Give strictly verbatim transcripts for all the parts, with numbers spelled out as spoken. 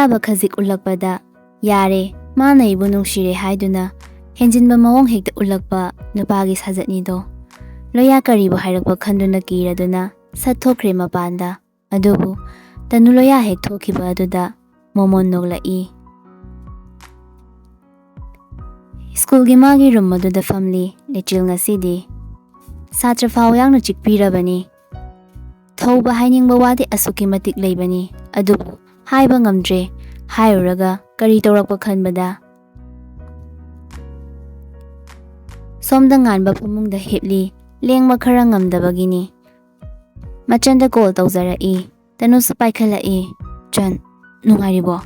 ꯌꯥꯕ ꯈꯖꯤꯛ ꯎꯠꯂꯛꯄꯗ, ꯌꯥꯔꯦ, ꯃꯥꯅ ꯑꯩꯕꯨ ꯅꯨꯡꯁꯤꯔꯦ ꯍꯥꯏꯗꯨꯅ ꯍꯦꯟꯖꯤꯟꯕ ꯃꯑꯣꯡ ꯍꯦꯛꯇ ꯎꯠꯂꯛꯄ ꯅꯨꯄꯥꯒꯤ ꯁꯥꯖꯠꯅꯤꯗꯣ꯫ ꯂꯣꯌꯥ ꯀꯔꯤꯕꯨ ꯍꯥꯏꯔꯛꯄ ꯈꯟꯗꯨꯅ ꯀꯤꯔꯗꯨꯅ ꯁꯠ ꯊꯣꯛꯈ꯭ꯔꯦ ꯃꯄꯥꯟꯗ꯫ ꯑꯗꯨꯕꯨ ꯇꯅꯨ ꯂꯣꯌꯥ ꯍꯦꯛ ꯊꯣꯛꯈꯤꯕ ꯑꯗꯨꯗ ꯃꯣꯃꯣꯟ ꯅꯣꯛꯂꯛꯏ꯫ ꯁ꯭ꯀꯨꯜꯒꯤ ꯃꯥꯒꯤ ꯔꯨꯝ ꯑꯗꯨꯗ ꯐꯝꯂꯤ ꯂꯤꯆꯤꯜ ꯉꯁꯤꯗꯤ꯫ ꯁꯥꯇ꯭ꯔ ꯐꯥꯎ ꯌꯥꯡꯅ ꯆꯤꯛꯄꯤꯔꯕꯅꯤ꯫ ꯊꯧꯕ ꯍꯥꯏꯅꯤꯡꯕ ꯋꯥꯗꯤ ꯑꯁꯨꯛꯀꯤ ꯃꯇꯤꯛ ꯂꯩꯕꯅꯤ, ꯑꯗꯨꯕꯨ ꯍꯥꯏꯕ ꯉꯝꯗ꯭ꯔꯦ꯫ ꯍꯥꯏꯔꯨꯔꯒ ꯀꯔꯤ ꯇꯧꯔꯛꯄ ꯈꯟꯕꯗ꯫ ꯁꯣꯝꯗ ꯉꯥꯟꯕ ꯐꯃꯨꯡꯗ ꯍꯤꯞꯂꯤ, ꯂꯦꯡꯕ ꯈꯔ ꯉꯝꯗꯕꯒꯤꯅꯤ꯫ ꯃꯆꯟꯗ ꯀꯣꯜ ꯇꯧꯖꯔꯛꯏ꯫ ꯇꯅꯨꯁꯨ ꯄꯥꯏꯈꯠꯂꯛꯏ꯫ "ꯆꯟ, ꯅꯨꯡꯉꯥꯏꯔꯤꯕꯣ?"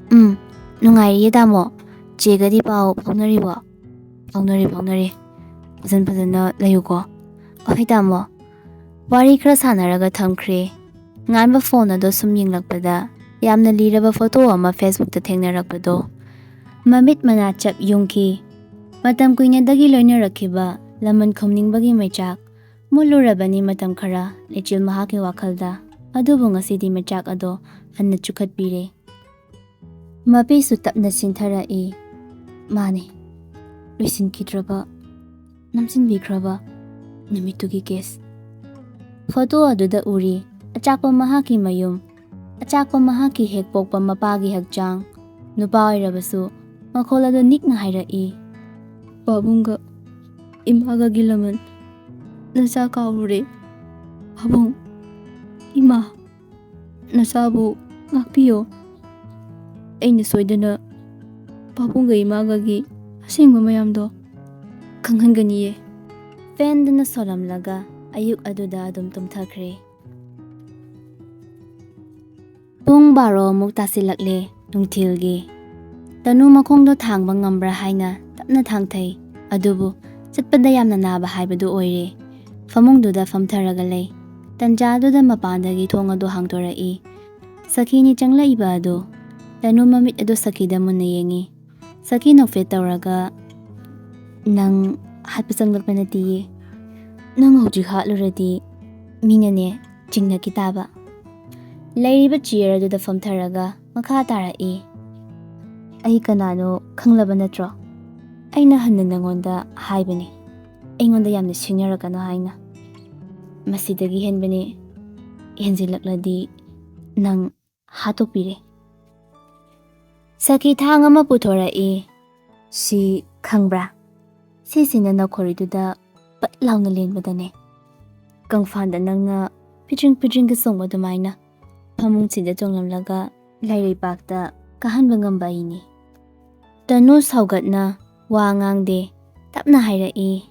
"ꯎꯝ, ꯅꯨꯡꯉꯥꯏꯔꯤꯌꯦ ꯇꯥꯃꯣ꯫ ꯆꯦꯒꯗꯤ ꯄꯥꯎ ꯐꯥꯎꯅꯔꯤꯕꯣ?" "ꯐꯥꯎꯅꯔꯤ, ꯐꯥꯎꯅꯔꯤ꯫ ꯐꯖꯟ ꯐꯖꯅ ꯂꯩꯌꯨꯀꯣ꯫" "ꯑꯍꯣꯏ ꯇꯥꯃꯣ꯫" ꯋꯥꯔꯤ ꯈꯔ ꯁꯥꯟꯅꯔꯒ ꯊꯝꯈ꯭ꯔꯦ꯫ ꯉꯥꯟꯕ ꯐꯣꯟ ꯑꯗꯣ ꯁꯨꯝ ꯌꯦꯡꯂꯛꯄꯗ ꯌꯥꯝꯅ ꯂꯤꯔꯕ ꯐꯣꯇꯣ ꯑꯃ ꯐꯦꯁꯕꯨꯛꯇ ꯊꯦꯡꯅꯔꯛꯄꯗꯣ ꯃꯃꯤꯠ ꯃꯅꯥ ꯆꯞ ꯌꯨꯡꯈꯤ꯫ ꯃꯇꯝ ꯀꯨꯏꯅꯗꯒꯤ ꯂꯣꯏꯅꯔꯛꯈꯤꯕ ꯂꯃꯟ ꯈꯨꯝꯅꯤꯡꯕꯒꯤ ꯃꯩꯆꯥꯛ ꯃꯨꯠꯂꯨꯔꯕꯅꯤ꯫ ꯃꯇꯝ ꯈꯔ ꯂꯤꯆꯤꯜ ꯃꯍꯥꯛꯀꯤ ꯋꯥꯈꯜꯗ, ꯑꯗꯨꯕꯨ ꯉꯁꯤꯗꯤ ꯃꯩꯆꯥꯛ ꯑꯗꯣ ꯍꯟꯅ ꯆꯨꯈꯠꯄꯤꯔꯦ꯫ ꯃꯄꯤꯁꯨ ꯇꯞꯅ ꯁꯤꯟꯊꯔꯛꯏ꯫ ꯃꯥꯅꯤ, ꯂꯣꯏꯁꯤꯟꯈꯤꯗ꯭ꯔꯕ, ꯅꯝꯁꯤꯟꯕꯤꯈ꯭ꯔꯕ ꯅꯨꯃꯤꯠꯇꯨꯒꯤ ꯀꯦꯁ꯫ ꯐꯣꯇꯣ ꯑꯗꯨꯗ ꯎꯔꯤ ꯑꯆꯥꯛꯄ ꯃꯍꯥꯛꯀꯤ ꯃꯌꯨꯝ, ꯑꯆꯥꯛꯄ ꯃꯍꯥꯛꯀꯤ ꯍꯦꯛ ꯄꯣꯛꯄ ꯃꯄꯥꯒꯤ ꯍꯛꯆꯥꯡ꯫ ꯅꯨꯄꯥ ꯑꯣꯏꯔꯕꯁꯨ ꯃꯈꯣꯜ ꯑꯗꯨ ꯅꯤꯛꯅ ꯍꯥꯏꯔꯛꯏ꯫ "ꯄꯥꯕꯨꯡꯒ ꯏꯃꯥꯒꯒꯤ ꯂꯃꯟ ꯅꯆꯥ ꯀꯥꯎꯔꯨꯔꯦ꯫ ꯄꯥꯕꯨꯡ, ꯏꯃꯥ, ꯅꯆꯥꯕꯨ ꯉꯥꯛꯄꯤꯌꯣ꯫ ꯑꯩꯅ ꯁꯣꯏꯗꯅ ꯄꯥꯕꯨꯡꯒ ꯏꯃꯥꯒꯒꯤ ꯑꯁꯦꯡꯕ ꯃꯌꯥꯝꯗꯣ ꯈꯪꯍꯟꯒꯅꯤꯌꯦ꯫" ꯐꯦꯟꯗꯨꯅ ꯁꯣꯜꯂꯝꯂꯒ ꯑꯌꯨꯛ ꯑꯗꯨꯗ ꯑꯗꯨꯝ ꯇꯨꯝꯊꯈ꯭ꯔꯦ꯫ ꯄꯨꯡ ꯕꯥꯔꯣ ꯑꯃꯨꯛ ꯇꯥꯁꯤꯜꯂꯛꯂꯦ ꯅꯨꯡꯊꯤꯜꯒꯤ꯫ ꯇꯅꯨ ꯃꯈꯣꯡꯗꯣ ꯊꯥꯡꯕ ꯉꯝꯕ꯭ꯔꯥ ꯍꯥꯏꯅ ꯇꯞꯅ ꯊꯥꯡꯊꯩ, ꯑꯗꯨꯕꯨ ꯆꯠꯄꯗ ꯌꯥꯝꯅ ꯅꯥꯕ ꯍꯥꯏꯕꯗꯨ ꯑꯣꯏꯔꯦ꯫ ꯐꯃꯨꯡꯗꯨꯗ ꯐꯝꯊꯔꯒ ꯂꯩ꯫ ꯇꯟꯖꯥꯗꯨꯗ ꯃꯄꯥꯟꯗꯒꯤ ꯊꯣꯡ ꯑꯗꯨ ꯍꯥꯡꯗꯣꯔꯛꯏ꯫ ꯁꯈꯤꯅꯤ ꯆꯪꯂꯛꯏꯕ ꯑꯗꯨ꯫ ꯇꯅꯨ ꯃꯃꯤꯠ ꯑꯗꯨ ꯁꯈꯤꯗ ꯃꯨꯟꯅ ꯌꯦꯡꯉꯤ꯫ ꯁꯈꯤ ꯅꯣꯛꯐꯦꯠ ꯇꯧꯔꯒ, "ꯅꯪ ꯍꯥꯠꯄ ꯆꯪꯂꯛꯄ ꯅꯠꯇꯤꯌꯦ꯫ ꯅꯪ ꯍꯧꯖꯤꯛ ꯍꯥꯠꯂꯨꯔꯗꯤ ꯃꯤꯅꯅꯦ ꯆꯤꯡꯅꯈꯤ ꯇꯥꯕ꯫" ꯂꯩꯔꯤꯕ ꯆꯤꯌꯔ ꯑꯗꯨꯗ ꯐꯝꯊꯔꯒ ꯃꯈꯥ ꯇꯥꯔꯛꯏ, "ꯑꯩ ꯀꯅꯥꯅꯣ ꯈꯪꯂꯕ ꯅꯠꯇ꯭ꯔꯣ? ꯑꯩꯅ ꯍꯟꯅ ꯅꯪꯉꯣꯟꯗ ꯍꯥꯏꯕꯅꯤ, ꯑꯩꯉꯣꯟꯗ ꯌꯥꯝꯅ ꯁꯤꯡꯅꯔꯛꯀꯅꯨ ꯍꯥꯏꯅ꯫ ꯃꯁꯤꯗꯒꯤ ꯍꯦꯟꯕꯅꯤ, ꯍꯦꯟꯖꯤꯜꯂꯛꯂꯗꯤ ꯅꯪ ꯍꯥꯠꯇꯣꯛꯄꯤꯔꯦ꯫" ꯁꯈꯤ ꯊꯥꯡ ꯑꯃ ꯄꯨꯊꯣꯔꯛꯏ꯫ "ꯁꯤ ꯈꯪꯕ꯭ꯔꯥ? ꯁꯤꯁꯤꯅ ꯅꯈꯣꯔꯤꯗꯨꯗ ꯄꯠ ꯂꯥꯎꯅ ꯂꯦꯟꯕꯗꯅꯦ꯫ ꯀꯪꯐꯥꯟꯗ ꯅꯪꯅ ꯄꯤꯗ꯭ꯔꯤꯡ ꯄꯤꯗ꯭ꯔꯤꯡꯒ ꯆꯣꯡꯕ ꯑꯗꯨꯃꯥꯏꯅ ꯐꯃꯨꯡꯁꯤꯗ ꯆꯣꯡꯂꯝꯂꯒ ꯂꯩꯔꯩꯕꯥꯛꯇ ꯀꯥꯍꯟꯕ ꯉꯝꯕ ꯑꯩꯅꯤ꯫" ꯇꯅꯨ ꯁꯥꯎꯒꯠꯅ ꯋꯥ ꯉꯥꯡꯗꯦ꯫ ꯇꯞꯅ ꯍꯥꯏꯔꯛꯏ,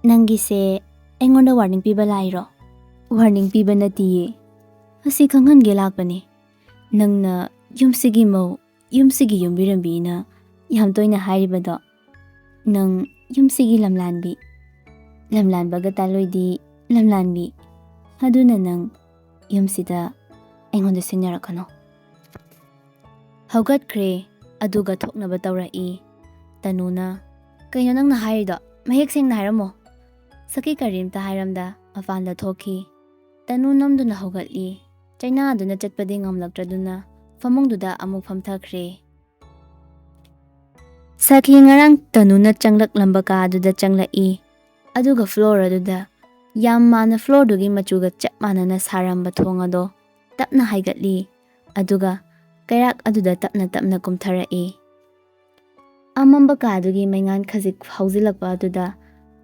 "ꯅꯪꯒꯤꯁꯦ ꯑꯩꯉꯣꯟꯗ ꯋꯥꯔꯅꯤꯡ ꯄꯤꯕ ꯂꯥꯛꯏꯔꯣ?" "ꯋꯥꯔꯅꯤꯡ ꯄꯤꯕ ꯅꯠꯇꯤꯌꯦ, ꯑꯁꯤ ꯈꯪꯍꯟꯒꯦ ꯂꯥꯛꯄꯅꯦ꯫ ꯅꯪꯅ ꯌꯨꯝꯁꯤꯒꯤ ꯃꯧ, ꯌꯨꯝꯁꯤꯒꯤ ꯌꯨꯝꯕꯤꯔꯦꯝꯕꯤꯅ ꯌꯥꯝ ꯇꯣꯏꯅ ꯍꯥꯏꯔꯤꯕꯗꯣ, ꯅꯪ ꯌꯨꯝꯁꯤꯒꯤ ꯂꯝꯂꯥꯟꯕꯤ, ꯂꯝꯂꯥꯟꯕꯒ ꯇꯥꯂꯣꯏꯗꯤ ꯂꯝꯂꯥꯟꯕꯤ꯫ ꯑꯗꯨꯅ ꯅꯪ ꯌꯨꯝꯁꯤꯗ ꯑꯩꯉꯣꯟꯗ ꯁꯤꯡꯅꯔꯛꯀꯅꯨ꯫" ꯍꯧꯒꯠꯈ꯭ꯔꯦ, ꯑꯗꯨꯒ ꯊꯣꯛꯅꯕ ꯇꯧꯔꯛꯏ꯫ ꯇꯅꯨꯅ, "ꯀꯩꯅꯣ ꯅꯪꯅ ꯍꯥꯏꯔꯤꯗꯣ? ꯃꯌꯦꯛ ꯁꯦꯡꯅ ꯍꯥꯏꯔꯝꯃꯣ꯫" ꯁꯈꯤ ꯀꯔꯤꯝꯇ ꯍꯥꯏꯔꯝꯗ ꯃꯄꯥꯟꯗ ꯊꯣꯛꯈꯤ꯫ ꯇꯅꯨ ꯅꯝꯗꯨꯅ ꯍꯧꯒꯠꯂꯤ꯫ ꯆꯩꯅꯥꯗꯨꯅ ꯆꯠꯄꯗꯤ ꯉꯝꯂꯛꯇ꯭ꯔꯗꯨꯅ ꯐꯃꯨꯡꯗꯨꯗ ꯑꯃꯨꯛ ꯐꯝꯊꯈ꯭ꯔꯦ꯫ ꯁꯈꯤ ꯉꯔꯥꯡ ꯇꯅꯨꯅ ꯆꯪꯂꯛꯂꯝꯕ ꯀꯥ ꯑꯗꯨꯗ ꯆꯪꯂꯛꯏ꯫ ꯑꯗꯨꯒ ꯐ꯭ꯂꯣꯔ ꯑꯗꯨꯗ ꯌꯥꯝ ꯃꯥꯟꯅ ꯐ꯭ꯂꯣꯔꯗꯨꯒꯤ ꯃꯆꯨꯒ ꯆꯞ ꯃꯥꯟꯅꯅ ꯁꯥꯔꯝꯕ ꯊꯣꯡ ꯑꯗꯣ ꯇꯞꯅ ꯍꯥꯏꯒꯠꯂꯤ꯫ ꯑꯗꯨꯒ ꯀꯩꯔꯥꯛ ꯑꯗꯨꯗ ꯇꯞꯅ ꯇꯞꯅ ꯀꯨꯝꯊꯔꯛꯏ꯫ ꯑꯃꯝꯕ ꯀꯥꯗꯨꯒꯤ ꯃꯩꯉꯥꯟ ꯈꯖꯤꯛ ꯍꯧꯖꯤꯜꯂꯛꯄ ꯑꯗꯨꯗ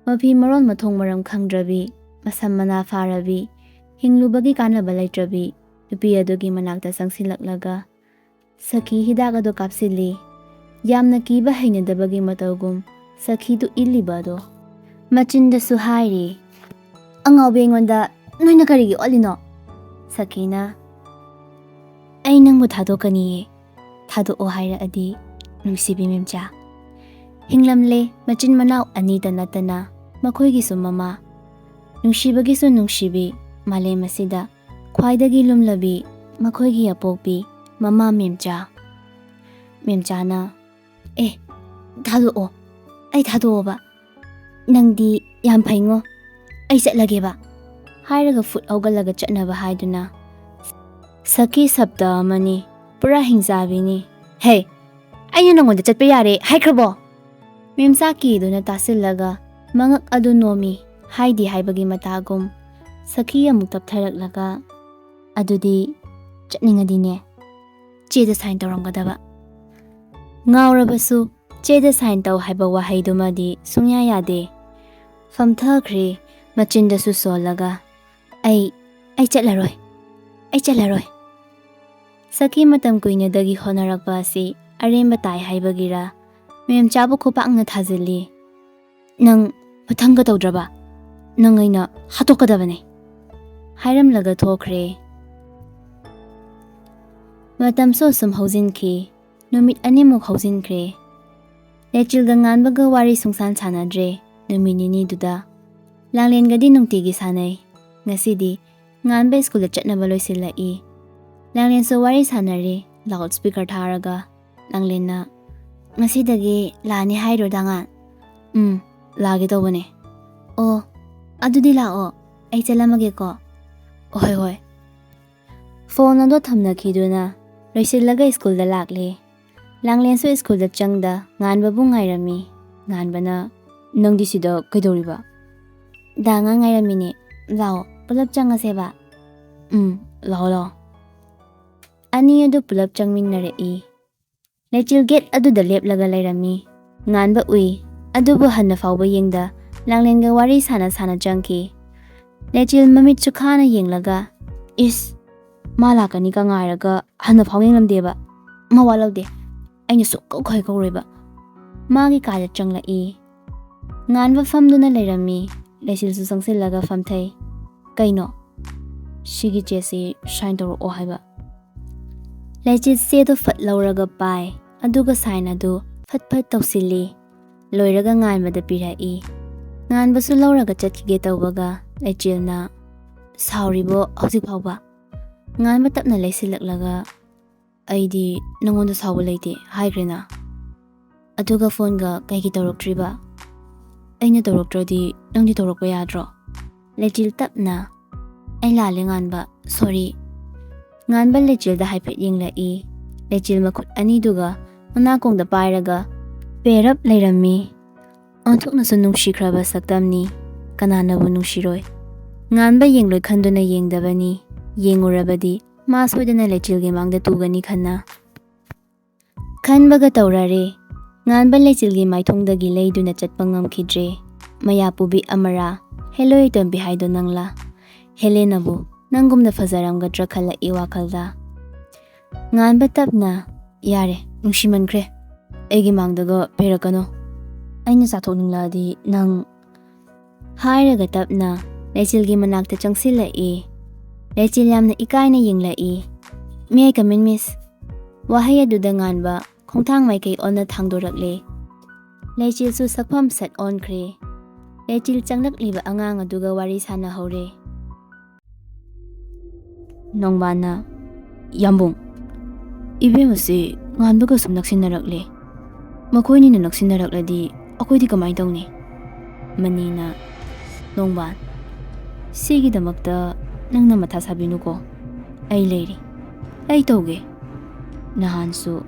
ꯃꯐꯤ ꯃꯔꯣꯟ ꯃꯊꯣꯡ ꯃꯔꯝ ꯈꯪꯗ꯭ꯔꯕꯤ, ꯃꯁꯝ ꯃꯅꯥ ꯐꯥꯔꯕꯤ, ꯍꯤꯡꯂꯨꯕꯒꯤ ꯀꯥꯟꯅꯕ ꯂꯩꯇ꯭ꯔꯕꯤ ꯅꯨꯄꯤ ꯑꯗꯨꯒꯤ ꯃꯅꯥꯛꯇ ꯆꯪꯁꯤꯜꯂꯛꯂꯒ ꯁꯈꯤ ꯍꯤꯗꯥꯛ ꯑꯗꯨ ꯀꯥꯞꯁꯤꯜꯂꯤ꯫ ꯌꯥꯝꯅ ꯀꯤꯕ ꯍꯩꯅꯗꯕꯒꯤ ꯃꯇꯧꯒꯨꯝ ꯁꯈꯤꯗꯨ ꯏꯜꯂꯤꯕ ꯑꯗꯣ ꯃꯆꯤꯟꯗꯁꯨ ꯍꯥꯏꯔꯤ, "ꯑꯉꯥꯎꯕꯤ ꯑꯩꯉꯣꯟꯗ ꯅꯣꯏꯅ ꯀꯔꯤꯒꯤ ꯑꯣꯠꯂꯤꯅꯣ?" ꯁꯈꯤꯅ, "ꯑꯩ ꯅꯪꯕꯨ ꯊꯥꯗꯣꯛꯀꯅꯤꯌꯦ, ꯊꯥꯗꯣꯛꯑꯣ ꯍꯥꯏꯔꯛꯑꯗꯤ ꯅꯨꯡꯁꯤꯕꯤ ꯃꯦꯝꯆꯥ꯫ ꯍꯤꯡꯂꯝꯂꯦ ꯃꯆꯤꯟ ꯃꯅꯥꯎ ꯑꯅꯤꯇ ꯅꯠꯇꯅ ꯃꯈꯣꯏꯒꯤꯁꯨ ꯃꯃꯥ, ꯅꯨꯡꯁꯤꯕꯒꯤꯁꯨ ꯅꯨꯡꯁꯤꯕꯤ, ꯃꯥꯂꯦꯝ ꯑꯁꯤꯗ ꯈ꯭ꯋꯥꯏꯗꯒꯤ ꯂꯨꯝꯂꯕꯤ ꯃꯈꯣꯏꯒꯤ ꯑꯄꯣꯛꯄꯤ ꯃꯃꯥ ꯃꯦꯝꯆꯥ꯫" ꯃꯦꯝꯆꯥꯅ, "ꯑꯦ, ꯊꯥꯗꯣꯛꯑꯣ, ꯑꯩ ꯊꯥꯗꯣꯛꯑꯣꯕ, ꯅꯪꯗꯤ ꯌꯥꯝ ꯐꯩꯉꯣ, ꯑꯩ ꯆꯠꯂꯒꯦꯕ" ꯍꯥꯏꯔꯒ ꯐꯨꯠ ꯍꯧꯒꯠꯂꯒ ꯆꯠꯅꯕ ꯍꯥꯏꯗꯨꯅ ꯁꯈꯤ ꯁꯞꯇ ꯑꯃꯅꯤ꯫ ꯄꯨꯔꯥ ꯍꯤꯡꯆꯥꯕꯤꯅꯤ꯫ ꯍꯦ, ꯑꯩꯅ ꯅꯉꯣꯟꯗ ꯆꯠꯄ ꯌꯥꯔꯦ ꯍꯥꯏꯈ꯭ꯔꯕꯣ? ꯃꯦꯝ ꯁꯥꯀꯤꯗꯨꯅ ꯇꯥꯁꯤꯜꯂꯒ ꯃꯉꯛ ꯑꯗꯨ ꯅꯣꯝꯃꯤ, ꯍꯥꯏꯗꯤ ꯍꯥꯏꯕꯒꯤ ꯃꯇꯥꯒꯨꯝ꯫ ꯁꯈꯤ ꯑꯃꯨꯛ ꯇꯞꯊꯔꯛꯂꯒ, "ꯑꯗꯨꯗꯤ ꯆꯠꯅꯤꯡꯉꯗꯤꯅꯦ, ꯆꯦꯗ ꯁꯥꯏꯟ ꯇꯧꯔꯝꯒꯗꯕ꯫ ꯉꯥꯎꯔꯕꯁꯨ ꯆꯦꯗ ꯁꯥꯏꯟ ꯇꯧ ꯍꯥꯏꯕ ꯋꯥꯍꯩꯗꯨꯃꯗꯤ ꯁꯨꯡꯌꯥ ꯌꯥꯗꯦ"꯫ ꯐꯝꯊꯈ꯭ꯔꯦ, ꯃꯆꯤꯟꯗꯁꯨ ꯁꯣꯜꯂꯒ, "ꯑꯩ, ꯑꯩ ꯆꯠꯂꯔꯣꯏ, ꯑꯩ ꯆꯠꯂꯔꯣꯏ"꯫ ꯁꯈꯤ ꯃꯇꯝ ꯀꯨꯏꯅꯗꯒꯤ ꯍꯣꯠꯅꯔꯛꯄ ꯑꯁꯤ ꯑꯔꯦꯝꯕ ꯇꯥꯏ ꯍꯥꯏꯕꯒꯤꯔ, ꯃꯦꯝꯆꯥꯕꯨ ꯈꯨꯄꯥꯛꯅ ꯊꯥꯖꯤꯜꯂꯤ꯫ "ꯅꯪ ꯃꯊꯪꯒ ꯇꯧꯗ꯭ꯔꯕ, ꯅꯪ ꯑꯩꯅ ꯍꯥꯠꯇꯣꯛꯀꯗꯕꯅꯤ"꯫ ꯍꯥꯏꯔꯝꯂꯒ ꯊꯣꯛꯈ꯭ꯔꯦ꯫ ꯃꯇꯝꯁꯨ ꯑꯁꯨꯝ ꯍꯧꯖꯤꯟꯈꯤ꯫ ꯅꯨꯃꯤꯠ ꯑꯅꯤꯃꯨꯛ ꯍꯧꯖꯤꯟꯈ꯭ꯔꯦ꯫ ꯂꯩꯆꯤꯜꯒ ꯉꯥꯟꯕꯒ ꯋꯥꯔꯤ ꯁꯨꯡꯁꯥꯟ ꯁꯥꯟꯅꯗ꯭ꯔꯦ ꯅꯨꯃꯤꯠ ꯅꯤꯅꯤꯗꯨꯗ꯫ ꯂꯥꯡꯂꯦꯟꯒꯗꯤ ꯅꯨꯡꯇꯤꯒꯤ ꯁꯥꯟꯅꯩ꯫ ꯉꯁꯤꯗꯤ ꯉꯥꯟꯕ ꯁ꯭ꯀꯨꯜꯗ ꯆꯠꯅꯕ ꯂꯣꯏꯁꯤꯜꯂꯛꯏ꯫ ꯂꯥꯡꯂꯦꯟꯁꯨ ꯋꯥꯔꯤ ꯁꯥꯟꯅꯔꯤ, ꯂꯥꯎꯗ ꯁ꯭ꯄꯤꯀꯔ ꯊꯥꯔꯒ꯫ ꯂꯥꯡꯂꯦꯟꯅ, "ꯉꯁꯤꯗꯒꯤ ꯂꯥꯛꯑꯅꯤ ꯍꯥꯏꯔꯣ, ꯗꯥ ꯉꯥꯟ?" "ꯎꯝ, ꯂꯥꯛꯑꯒꯦ ꯇꯧꯕꯅꯦ"꯫ "ꯑꯣ, ꯑꯗꯨꯗꯤ ꯂꯥꯛꯑꯣ, ꯑꯩ ꯆꯠꯂꯝꯃꯒꯦꯀꯣ"꯫ "ꯍꯣꯏ, ꯍꯣꯏ"꯫ ꯐꯣꯟ ꯑꯗꯣ ꯊꯝꯅꯈꯤꯗꯨꯅ ꯂꯣꯏꯁꯤꯜꯂꯒ ꯁ꯭ꯀꯨꯜꯗ ꯂꯥꯛꯂꯦ꯫ ꯂꯥꯡꯂꯦꯟꯁꯨ ꯁ꯭ꯀꯨꯜꯗ ꯆꯪꯗ ꯉꯥꯟꯕꯕꯨ ꯉꯥꯏꯔꯝꯃꯤ꯫ ꯉꯥꯟꯕꯅ, "ꯅꯪꯗꯤ ꯁꯤꯗ ꯀꯩꯗꯧꯔꯤꯕ?" "ꯗꯥ ꯉꯥꯟ ꯉꯥꯏꯔꯝꯃꯤꯅꯦ, ꯂꯥꯛꯑꯣ ꯄꯨꯂꯞ ꯆꯪꯉꯁꯦꯕ"꯫ "ꯎꯝ, ꯂꯥꯛꯑꯣ, ꯂꯥꯛꯑꯣ"꯫ ꯑꯅꯤ ꯑꯗꯨ ꯄꯨꯂꯞ ꯆꯪꯃꯤꯟꯅꯔꯛꯏ꯫ ꯂꯩꯆꯤꯜ ꯒꯦꯠ ꯑꯗꯨꯗ ꯂꯦꯞꯂꯒ ꯂꯩꯔꯝꯃꯤ꯫ ꯉꯥꯟꯕ ꯎꯏ, ꯑꯗꯨꯕꯨ ꯍꯟꯅ ꯐꯥꯎꯕ ꯌꯦꯡꯗ ꯂꯥꯡꯂꯦꯟꯒ ꯋꯥꯔꯤ ꯁꯥꯟꯅ ꯁꯥꯟꯅ ꯆꯪꯈꯤ꯫ ꯂꯩꯆꯤꯜ ꯃꯃꯤꯠꯁꯨ ꯈꯥꯅ ꯌꯦꯡꯂꯒ, "ꯏꯁ, ꯃꯥ ꯂꯥꯛꯀꯅꯤꯒ ꯉꯥꯏꯔꯒ ꯍꯟꯅ ꯐꯥꯎ ꯌꯦꯡꯂꯝꯗꯦꯕ꯫ ꯃꯋꯥ ꯂꯧꯗꯦ꯫ ꯑꯩꯅ ꯁꯨꯛꯀꯧ ꯀꯧꯔꯣꯏꯕ"꯫ ꯃꯥꯒꯤ ꯀꯥꯗ ꯆꯪꯂꯛꯏ꯫ ꯉꯥꯟꯕ ꯐꯝꯗꯨꯅ ꯂꯩꯔꯝꯃꯤ꯫ ꯂꯩꯆꯤꯜꯁꯨ ꯆꯪꯁꯤꯜꯂꯒ ꯐꯝꯊꯩ꯫ "ꯀꯩꯅꯣ?" "ꯁꯤꯒꯤ ꯆꯦꯁꯤ ꯁꯥꯏꯟ ꯇꯧꯔꯛꯑꯣ ꯍꯥꯏꯕ"꯫ ꯂꯩꯆꯤꯜ ꯆꯦꯗꯨ ꯐꯠ ꯂꯧꯔꯒ ꯄꯥꯏ, ꯑꯗꯨꯒ ꯁꯥꯏꯟ ꯑꯗꯨ ꯐꯠ ꯐꯠ ꯇꯧꯁꯤꯜꯂꯤ꯫ ꯂꯣꯏꯔꯒ ꯉꯥꯟꯕꯗ ꯄꯤꯔꯛꯏ꯫ ꯉꯥꯟꯕꯁꯨ ꯂꯧꯔꯒ ꯆꯠꯈꯤꯒꯦ ꯇꯧꯕꯒ ꯂꯩꯆꯤꯜꯅ, "ꯁꯥꯎꯔꯤꯕꯣ ꯍꯧꯖꯤꯛ ꯐꯥꯎꯕ?" ꯉꯥꯟꯕ ꯇꯞꯅ ꯂꯩꯁꯤꯜꯂꯛꯂꯒ, "ꯑꯩꯗꯤ ꯅꯪꯉꯣꯟꯗ ꯁꯥꯎꯕ ꯂꯩꯇꯦ ꯍꯥꯏꯈ꯭ꯔꯦꯅ꯫ ꯑꯗꯨꯒ ꯐꯣꯟꯒ ꯀꯩꯒꯤ ꯇꯧꯔꯛꯇ꯭ꯔꯤꯕ? ꯑꯩꯅ ꯇꯧꯔꯛꯇ꯭ꯔꯗꯤ ꯅꯪꯗꯤ ꯇꯧꯔꯛꯄ ꯌꯥꯗ꯭ꯔꯣ?" ꯂꯩꯆꯤꯜ ꯇꯞꯅ, "ꯑꯩ ꯂꯥꯜꯂꯦ ꯉꯥꯟꯕ, ꯁꯣꯔꯤ"꯫ ꯉꯥꯟꯕ ꯂꯩꯆꯤꯜꯗ ꯍꯥꯏꯐꯦꯠ ꯌꯦꯡꯂꯛꯏ꯫ ꯂꯩꯆꯤꯜ ꯃꯈꯨꯠ ꯑꯅꯤꯗꯨꯒ ꯃꯅꯥꯀꯣꯡꯗ ꯄꯥꯏꯔꯒ ꯄꯦꯔꯞ ꯂꯩꯔꯝꯃꯤ꯫ ꯑꯣꯟꯊꯣꯛꯅꯁꯨ ꯅꯨꯡꯁꯤꯈ꯭ꯔꯕ ꯁꯛꯇꯝꯅꯤ꯫ ꯀꯅꯥꯅꯕꯨ ꯅꯨꯡꯁꯤꯔꯣꯏ? ꯉꯥꯟꯕ ꯌꯦꯡꯂꯣꯏ ꯈꯟꯗꯨꯅ ꯌꯦꯡꯗꯕꯅꯤ꯫ ꯌꯦꯡꯉꯨꯔꯕꯗꯤ ꯃꯥ ꯁꯣꯏꯗꯅ ꯂꯩꯆꯤꯜꯒꯤ ꯃꯥꯡꯗ ꯇꯨꯒꯅꯤ ꯈꯟꯅ꯫ ꯈꯟꯕꯒ ꯇꯧꯔꯔꯦ꯫ ꯉꯥꯟꯕ ꯂꯩꯆꯤꯜꯒꯤ ꯃꯥꯏꯊꯣꯡꯗꯒꯤ ꯂꯩꯗꯨꯅ ꯆꯠꯄ ꯉꯝꯈꯤꯗ꯭ꯔꯦ꯫ ꯃꯌꯥ ꯄꯨꯕꯤ ꯑꯃꯔꯥ, ꯍꯦꯂꯣꯏ ꯇꯣꯝꯕꯤ ꯍꯥꯏꯗꯣ ꯅꯪꯂꯥ? ꯍꯦꯂꯦꯅꯕꯨ ꯅꯪꯒꯨꯝꯅ ꯐꯖꯔꯝꯒꯗ꯭ꯔꯥ ꯈꯜꯂꯛꯏ ꯋꯥꯈꯜꯗ꯫ ꯉꯥꯟꯕ ꯇꯞꯅ, "ꯌꯥꯔꯦ, ꯅꯨꯡꯁꯤꯃꯟꯈ꯭ꯔꯦ꯫ ꯑꯩꯒꯤ ꯃꯥꯡꯗꯒ ꯄꯦꯔꯛꯀꯅꯨ꯫ ꯑꯩꯅ ꯆꯥꯊꯣꯛꯅꯤꯡꯂꯛꯑꯗꯤ ꯅꯪ" ꯍꯥꯏꯔꯒ ꯇꯞꯅ ꯂꯩꯆꯤꯜꯒꯤ ꯃꯅꯥꯛꯇ ꯆꯪꯁꯤꯜꯂꯛꯏ꯫ ꯂꯩꯆꯤꯜ ꯌꯥꯝꯅ ꯏꯀꯥꯏꯅ ꯌꯦꯡꯂꯛꯏ꯫ "May I come in, miss?" ꯋꯥꯍꯩ ꯑꯗꯨꯗ ꯉꯥꯟꯕ ꯈꯣꯡꯊꯥꯡ ꯃꯥꯏꯀꯩ ꯑꯣꯟꯅ ꯊꯥꯡꯗꯣꯔꯛꯂꯦ꯫ ꯂꯩꯆꯤꯜꯁꯨ ꯁꯛꯐꯝ ꯁꯠ ꯑꯣꯟꯈ꯭ꯔꯦ꯫ ꯂꯩꯆꯤꯜ ꯆꯪꯂꯛꯂꯤꯕ ꯑꯉꯥꯡ ꯑꯗꯨꯒ ꯋꯥꯔꯤ ꯁꯥꯟꯅꯍꯧꯔꯦ꯫ ꯅꯣꯡꯕꯥꯟꯅ, "ꯌꯥꯝꯕꯨꯡ, ꯏꯕꯦꯝꯃꯁꯤ ꯉꯥꯟꯕꯒ ꯁꯨꯝ ꯅꯛꯁꯤꯟꯅꯔꯛꯂꯦ꯫ ꯃꯈꯣꯏꯅꯤꯅ ꯅꯛꯁꯤꯟꯅꯔꯛꯂꯗꯤ ꯑꯩꯈꯣꯏꯗꯤ ꯀꯃꯥꯏꯅ ꯇꯧꯅꯤ?" ꯃꯅꯤꯅ, "ꯅꯣꯡꯕꯥꯟ, ꯁꯤꯒꯤꯗꯃꯛꯇ ꯅꯪꯅ ꯃꯊꯥ ꯁꯥꯕꯤꯅꯨꯀꯣ꯫ ꯑꯩ ꯂꯩꯔꯤ꯫ ꯑꯩ ꯇꯧꯒꯦ꯫ ꯅꯍꯥꯟꯁꯨ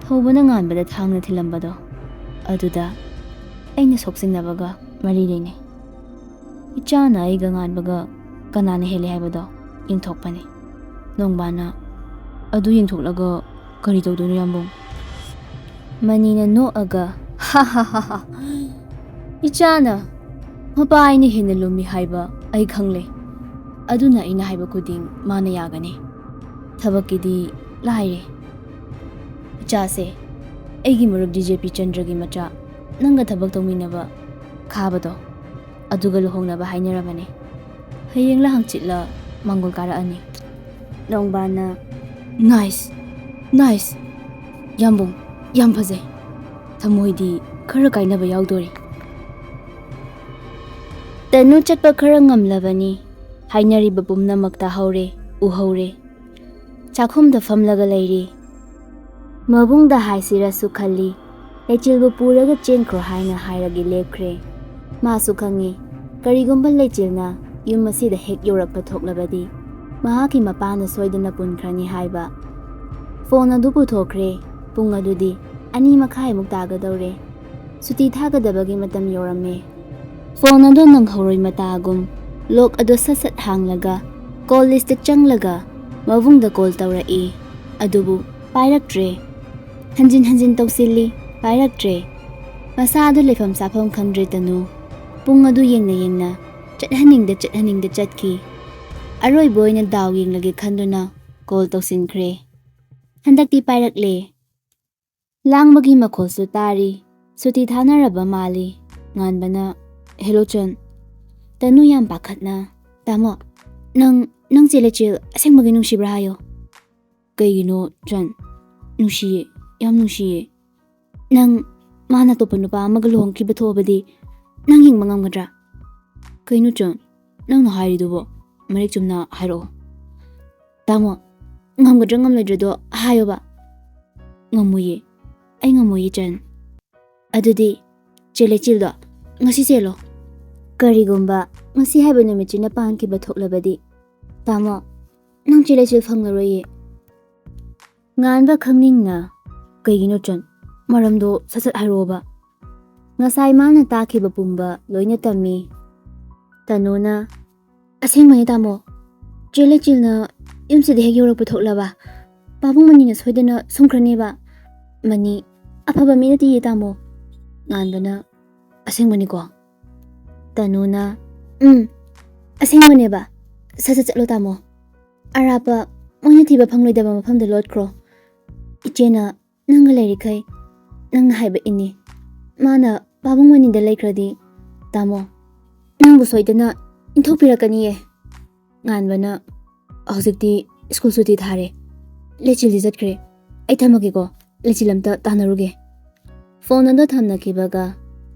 ꯊꯧꯕꯅ ꯉꯥꯟꯕꯗ ꯊꯥꯡꯅ ꯊꯤꯜꯂꯝꯕꯗꯣ, ꯑꯗꯨꯗ ꯑꯩꯅ ꯁꯣꯛꯆꯤꯟꯅꯕꯒ ꯃꯔꯤ ꯂꯩꯅꯩ꯫ ꯏꯆꯥꯅ ꯑꯩꯒ ꯉꯥꯟꯕꯒ ꯀꯅꯥꯅ ꯍꯦꯜꯂꯤ ꯍꯥꯏꯕꯗꯣ ꯌꯦꯡꯊꯣꯛꯄꯅꯤ꯫" ꯅꯣꯡꯕꯥꯟꯅ, "ꯑꯗꯨ ꯌꯦꯡꯊꯣꯛꯂꯒ ꯀꯔꯤ ꯇꯧꯗꯣꯏꯅꯣ, ꯌꯥꯝꯕꯨꯡ?" ꯃꯅꯤꯅ ꯅꯣꯛꯑꯒ, "ꯍꯥ ꯍꯥ ꯍꯥ ꯍꯥ, ꯏꯆꯥꯅ ꯃꯄꯥ ꯑꯩꯅ ꯍꯦꯟꯅ ꯂꯨꯝꯃꯤ ꯍꯥꯏꯕ ꯑꯩ ꯈꯪꯂꯦ꯫ ꯑꯗꯨꯅ ꯑꯩꯅ ꯍꯥꯏꯕ ꯈꯨꯗꯤꯡ ꯃꯥꯅ ꯌꯥꯒꯅꯤ꯫ ꯊꯕꯛꯀꯤꯗꯤ ꯂꯥꯏꯔꯦ꯫ ꯏꯆꯥꯁꯦ ꯑꯩꯒꯤ ꯃꯔꯨꯞ ꯗꯤ ꯖꯦ ꯄꯤ ꯆꯟꯗ꯭ꯔꯒꯤ ꯃꯆꯥ, ꯅꯪꯒ ꯊꯕꯛ ꯇꯧꯃꯤꯟꯅꯕ ꯈꯥꯕꯗꯣ, ꯑꯗꯨꯒ ꯂꯨꯍꯣꯡꯅꯕ ꯍꯥꯏꯅꯔꯕꯅꯦ꯫ ꯍꯌꯦꯡꯂ ꯍꯪꯆꯤꯠꯂ ꯃꯥꯡꯒꯣꯜ ꯀꯥꯔꯛꯑꯅꯤ꯫" ꯅꯣꯡꯕꯥꯟꯅ, "Nice, nice꯫ ꯌꯥꯝꯕꯨꯡ, ꯌꯥꯝ ꯐꯖꯩ꯫ ꯊꯃꯣꯏꯗꯤ ꯈꯔ ꯀꯥꯏꯅꯕ ꯌꯥꯎꯗꯣꯔꯤ꯫" ꯇꯅꯨ ꯆꯠꯄ ꯈꯔ ꯉꯝꯂꯕꯅꯤ꯫ ꯍꯥꯏꯅꯔꯤꯕ ꯄꯨꯝꯅꯃꯛ ꯇꯥꯍꯧꯔꯦ, ꯎꯍꯧꯔꯦ꯫ ꯆꯥꯛꯈꯨꯝꯗ ꯐꯝꯂꯒ ꯂꯩꯔꯤ꯫ ꯃꯕꯨꯡꯗ ꯍꯥꯏꯁꯤꯔꯁꯨ ꯈꯜꯂꯤ꯫ ꯂꯩꯆꯤꯜꯕꯨ ꯄꯨꯔꯒ ꯆꯦꯟꯈ꯭ꯔꯣ ꯍꯥꯏꯅ ꯍꯥꯏꯔꯒꯦ ꯂꯦꯞꯈ꯭ꯔꯦ꯫ ꯃꯥꯁꯨ ꯈꯪꯉꯤ, ꯀꯔꯤꯒꯨꯝꯕ ꯂꯩꯆꯤꯜꯅ ꯌꯨꯝ ꯑꯁꯤꯗ ꯍꯦꯛ ꯌꯧꯔꯛꯄ ꯊꯣꯛꯂꯕꯗꯤ, ꯃꯍꯥꯛꯀꯤ ꯃꯄꯥꯅ ꯁꯣꯏꯗꯅ ꯄꯨꯟꯈ꯭ꯔꯅꯤ ꯍꯥꯏꯕ꯫ ꯐꯣꯟ ꯑꯗꯨ ꯄꯨꯊꯣꯛꯈ꯭ꯔꯦ꯫ ꯄꯨꯡ ꯑꯗꯨꯗꯤ ꯑꯅꯤ ꯃꯈꯥꯏꯃꯨꯛ ꯇꯥꯒꯗꯧꯔꯦ꯫ ꯁꯨꯇꯤ ꯊꯥꯒꯗꯕꯒꯤ ꯃꯇꯝ ꯌꯧꯔꯝꯃꯦ꯫ ꯐꯣꯟ ꯑꯗꯨ ꯅꯪꯍꯧꯔꯣꯏ ꯃꯇꯥꯒꯨꯝ ꯂꯣꯛ ꯑꯗꯨ ꯁꯠ ꯁꯠ ꯍꯥꯡꯂꯒ ꯀꯣꯜ ꯂꯤꯁꯇ ꯆꯪꯂꯒ ꯃꯕꯨꯡꯗ ꯀꯣꯜ ꯇꯧꯔꯛꯏ꯫ ꯑꯗꯨꯕꯨ ꯄꯥꯏꯔꯛꯇ꯭ꯔꯦ꯫ ꯍꯟꯖꯤꯟ ꯍꯟꯖꯤꯟ ꯇꯧꯁꯤꯜꯂꯤ, ꯄꯥꯏꯔꯛꯇ꯭ꯔꯦ꯫ ꯃꯁꯥꯗꯨ ꯂꯩꯐꯝ ꯆꯥꯐꯝ ꯈꯪꯗ꯭ꯔꯦ ꯇꯅꯨ꯫ ꯄꯨꯡ ꯑꯗꯨ ꯌꯦꯡꯅ ꯌꯦꯡꯅ ꯆꯠꯍꯟꯅꯤꯡꯗ ꯆꯠꯍꯟꯅꯤꯡꯗ ꯆꯠꯈꯤ꯫ ꯑꯔꯣꯏꯕ ꯑꯣꯏꯅ ꯗꯥꯎ ꯌꯦꯡꯂꯒꯦ ꯈꯟꯗꯨꯅ ꯀꯣꯜ ꯇꯧꯁꯤꯟꯈ꯭ꯔꯦ꯫ ꯍꯟꯗꯛꯇꯤ ꯄꯥꯏꯔꯛꯂꯦ꯫ ꯂꯥꯡꯕꯒꯤ ꯃꯈꯣꯜꯁꯨ ꯇꯥꯔꯤ꯫ ꯁꯨꯇꯤ ꯊꯥꯅꯔꯕ ꯃꯥꯜꯂꯤ꯫ ꯉꯥꯟꯕꯅ, "ꯍꯦꯂꯣ ꯆꯟ꯫" ꯇꯅꯨ ꯌꯥꯝ ꯄꯥꯈꯠꯅ, "ꯇꯥꯃꯣ, ꯅꯪ, ꯅꯪ ꯆꯦ ꯂꯩꯆꯦꯜ ꯑꯁꯦꯡꯕꯒꯤ ꯅꯨꯡꯁꯤꯕ꯭ꯔꯥ ꯍꯥꯏꯌꯣ?" "ꯀꯩꯒꯤꯅꯣ ꯆꯟ? ꯅꯨꯡꯁꯤꯌꯦ, ꯌꯥꯝ ꯅꯨꯡꯁꯤꯌꯦ꯫ ꯅꯪ ꯃꯥꯅ ꯑꯇꯣꯞꯄ ꯅꯨꯄꯥ ꯑꯃꯒ ꯂꯨꯍꯣꯡꯈꯤꯕ ꯊꯣꯛꯑꯕꯗꯤ ꯅꯪ ꯌꯦꯡꯕ ꯉꯝꯒꯗ꯭ꯔꯥ?" "ꯀꯩꯅꯣ ꯆꯟ, ꯅꯪꯅ ꯍꯥꯏꯔꯤꯗꯨꯕꯣ? ꯃꯔꯤꯛ ꯆꯨꯝꯅ ꯍꯥꯏꯔꯛꯑꯣ꯫" "ꯇꯥꯃꯣ, ꯉꯝꯒꯗ꯭ꯔꯥ ꯉꯝꯂꯣꯏꯗ꯭ꯔꯗꯣ ꯍꯥꯏꯌꯣꯕ꯫" "ꯉꯝꯃꯣꯏꯌꯦ, ꯑꯩ ꯉꯝꯃꯣꯏꯌꯦ ꯆꯟ꯫" "ꯑꯗꯨꯗꯤ ꯆꯦ ꯂꯩꯆꯤꯜꯗꯣ ꯉꯁꯤ ꯆꯦꯜꯂꯣ꯫" "ꯀꯔꯤꯒꯨꯝꯕ ꯉꯁꯤ ꯍꯥꯏꯕ ꯅꯨꯃꯤꯠꯁꯤꯅ ꯄꯥꯟꯈꯤꯕ ꯊꯣꯛꯂꯕꯗꯤ, ꯇꯥꯃꯣ, ꯅꯪ ꯆꯦ ꯂꯩꯆꯤꯜ ꯐꯪꯂꯔꯣꯏꯌꯦ꯫" ꯉꯥꯟꯕ ꯈꯪꯅꯤꯡꯅ, "ꯀꯩꯒꯤꯅꯣ ꯆꯟ? ꯃꯔꯝꯗꯣ ꯁꯠ ꯁꯠ ꯍꯥꯏꯔꯛꯑꯣꯕ꯫" ꯉꯁꯥꯏ ꯃꯥꯅ ꯇꯥꯈꯤꯕ ꯄꯨꯝꯕ ꯂꯣꯏꯅ ꯇꯝꯃꯤ꯫ ꯇꯅꯨꯅ, "ꯑꯁꯦꯡꯕꯅꯦ ꯇꯥꯃꯣ, ꯆꯦ ꯂꯩꯆꯤꯜꯅ ꯌꯨꯝꯁꯤꯗ ꯍꯦꯛ ꯌꯧꯔꯛꯄ ꯊꯣꯛꯂꯕ, ꯄꯥꯕꯨꯡ ꯃꯅꯤꯅ ꯁꯣꯏꯗꯅ ꯁꯨꯝꯈ꯭ꯔꯅꯦꯕ꯫ ꯃꯅꯤ ꯑꯐꯕ ꯃꯤ ꯅꯠꯇꯤꯌꯦ ꯇꯥꯃꯣ꯫" ꯉꯥꯟꯕꯅ, "ꯑꯁꯦꯡꯕꯅꯤꯀꯣ?" ꯇꯅꯨꯅ, "ꯎꯝ, ꯑꯁꯦꯡꯕꯅꯦꯕ꯫ ꯁꯠ ꯁꯠ ꯆꯠꯂꯣ ꯇꯥꯃꯣ꯫ ꯑꯔꯥꯞꯄ, ꯃꯣꯏꯅ ꯊꯤꯕ ꯐꯪꯂꯣꯏꯗꯕ ꯃꯐꯝꯗ ꯂꯣꯠꯈ꯭ꯔꯣ꯫ ꯏꯆꯦꯅ ꯅꯪꯒ ꯂꯩꯔꯤꯈꯩ ꯅꯪꯅ ꯍꯥꯏꯕ ꯏꯟꯅꯤ꯫ ꯃꯥꯅ ꯄꯥꯕꯨꯡ ꯃꯅꯤꯗ ꯂꯩꯈ꯭ꯔꯗꯤ, ꯇꯥꯃꯣ, ꯅꯪꯕꯨ ꯁꯣꯏꯗꯅ ꯏꯟꯊꯣꯛꯄꯤꯔꯛꯀꯅꯤꯌꯦ꯫" ꯉꯥꯟꯕꯅ, "ꯍꯧꯖꯤꯛꯇꯤ ꯁ꯭ꯀꯨꯜ ꯁꯨꯇꯤ ꯊꯥꯔꯦ꯫ ꯂꯩꯆꯤꯜꯗꯤ ꯆꯠꯈ꯭ꯔꯦ꯫ ꯑꯩ ꯊꯝꯃꯒꯦꯀꯣ꯫ ꯂꯩꯆꯤꯜ ꯑꯝꯇ ꯇꯥꯟꯅꯔꯨꯒꯦ꯫" ꯐꯣꯟ ꯑꯗꯨ ꯊꯝꯅꯈꯤꯕꯒ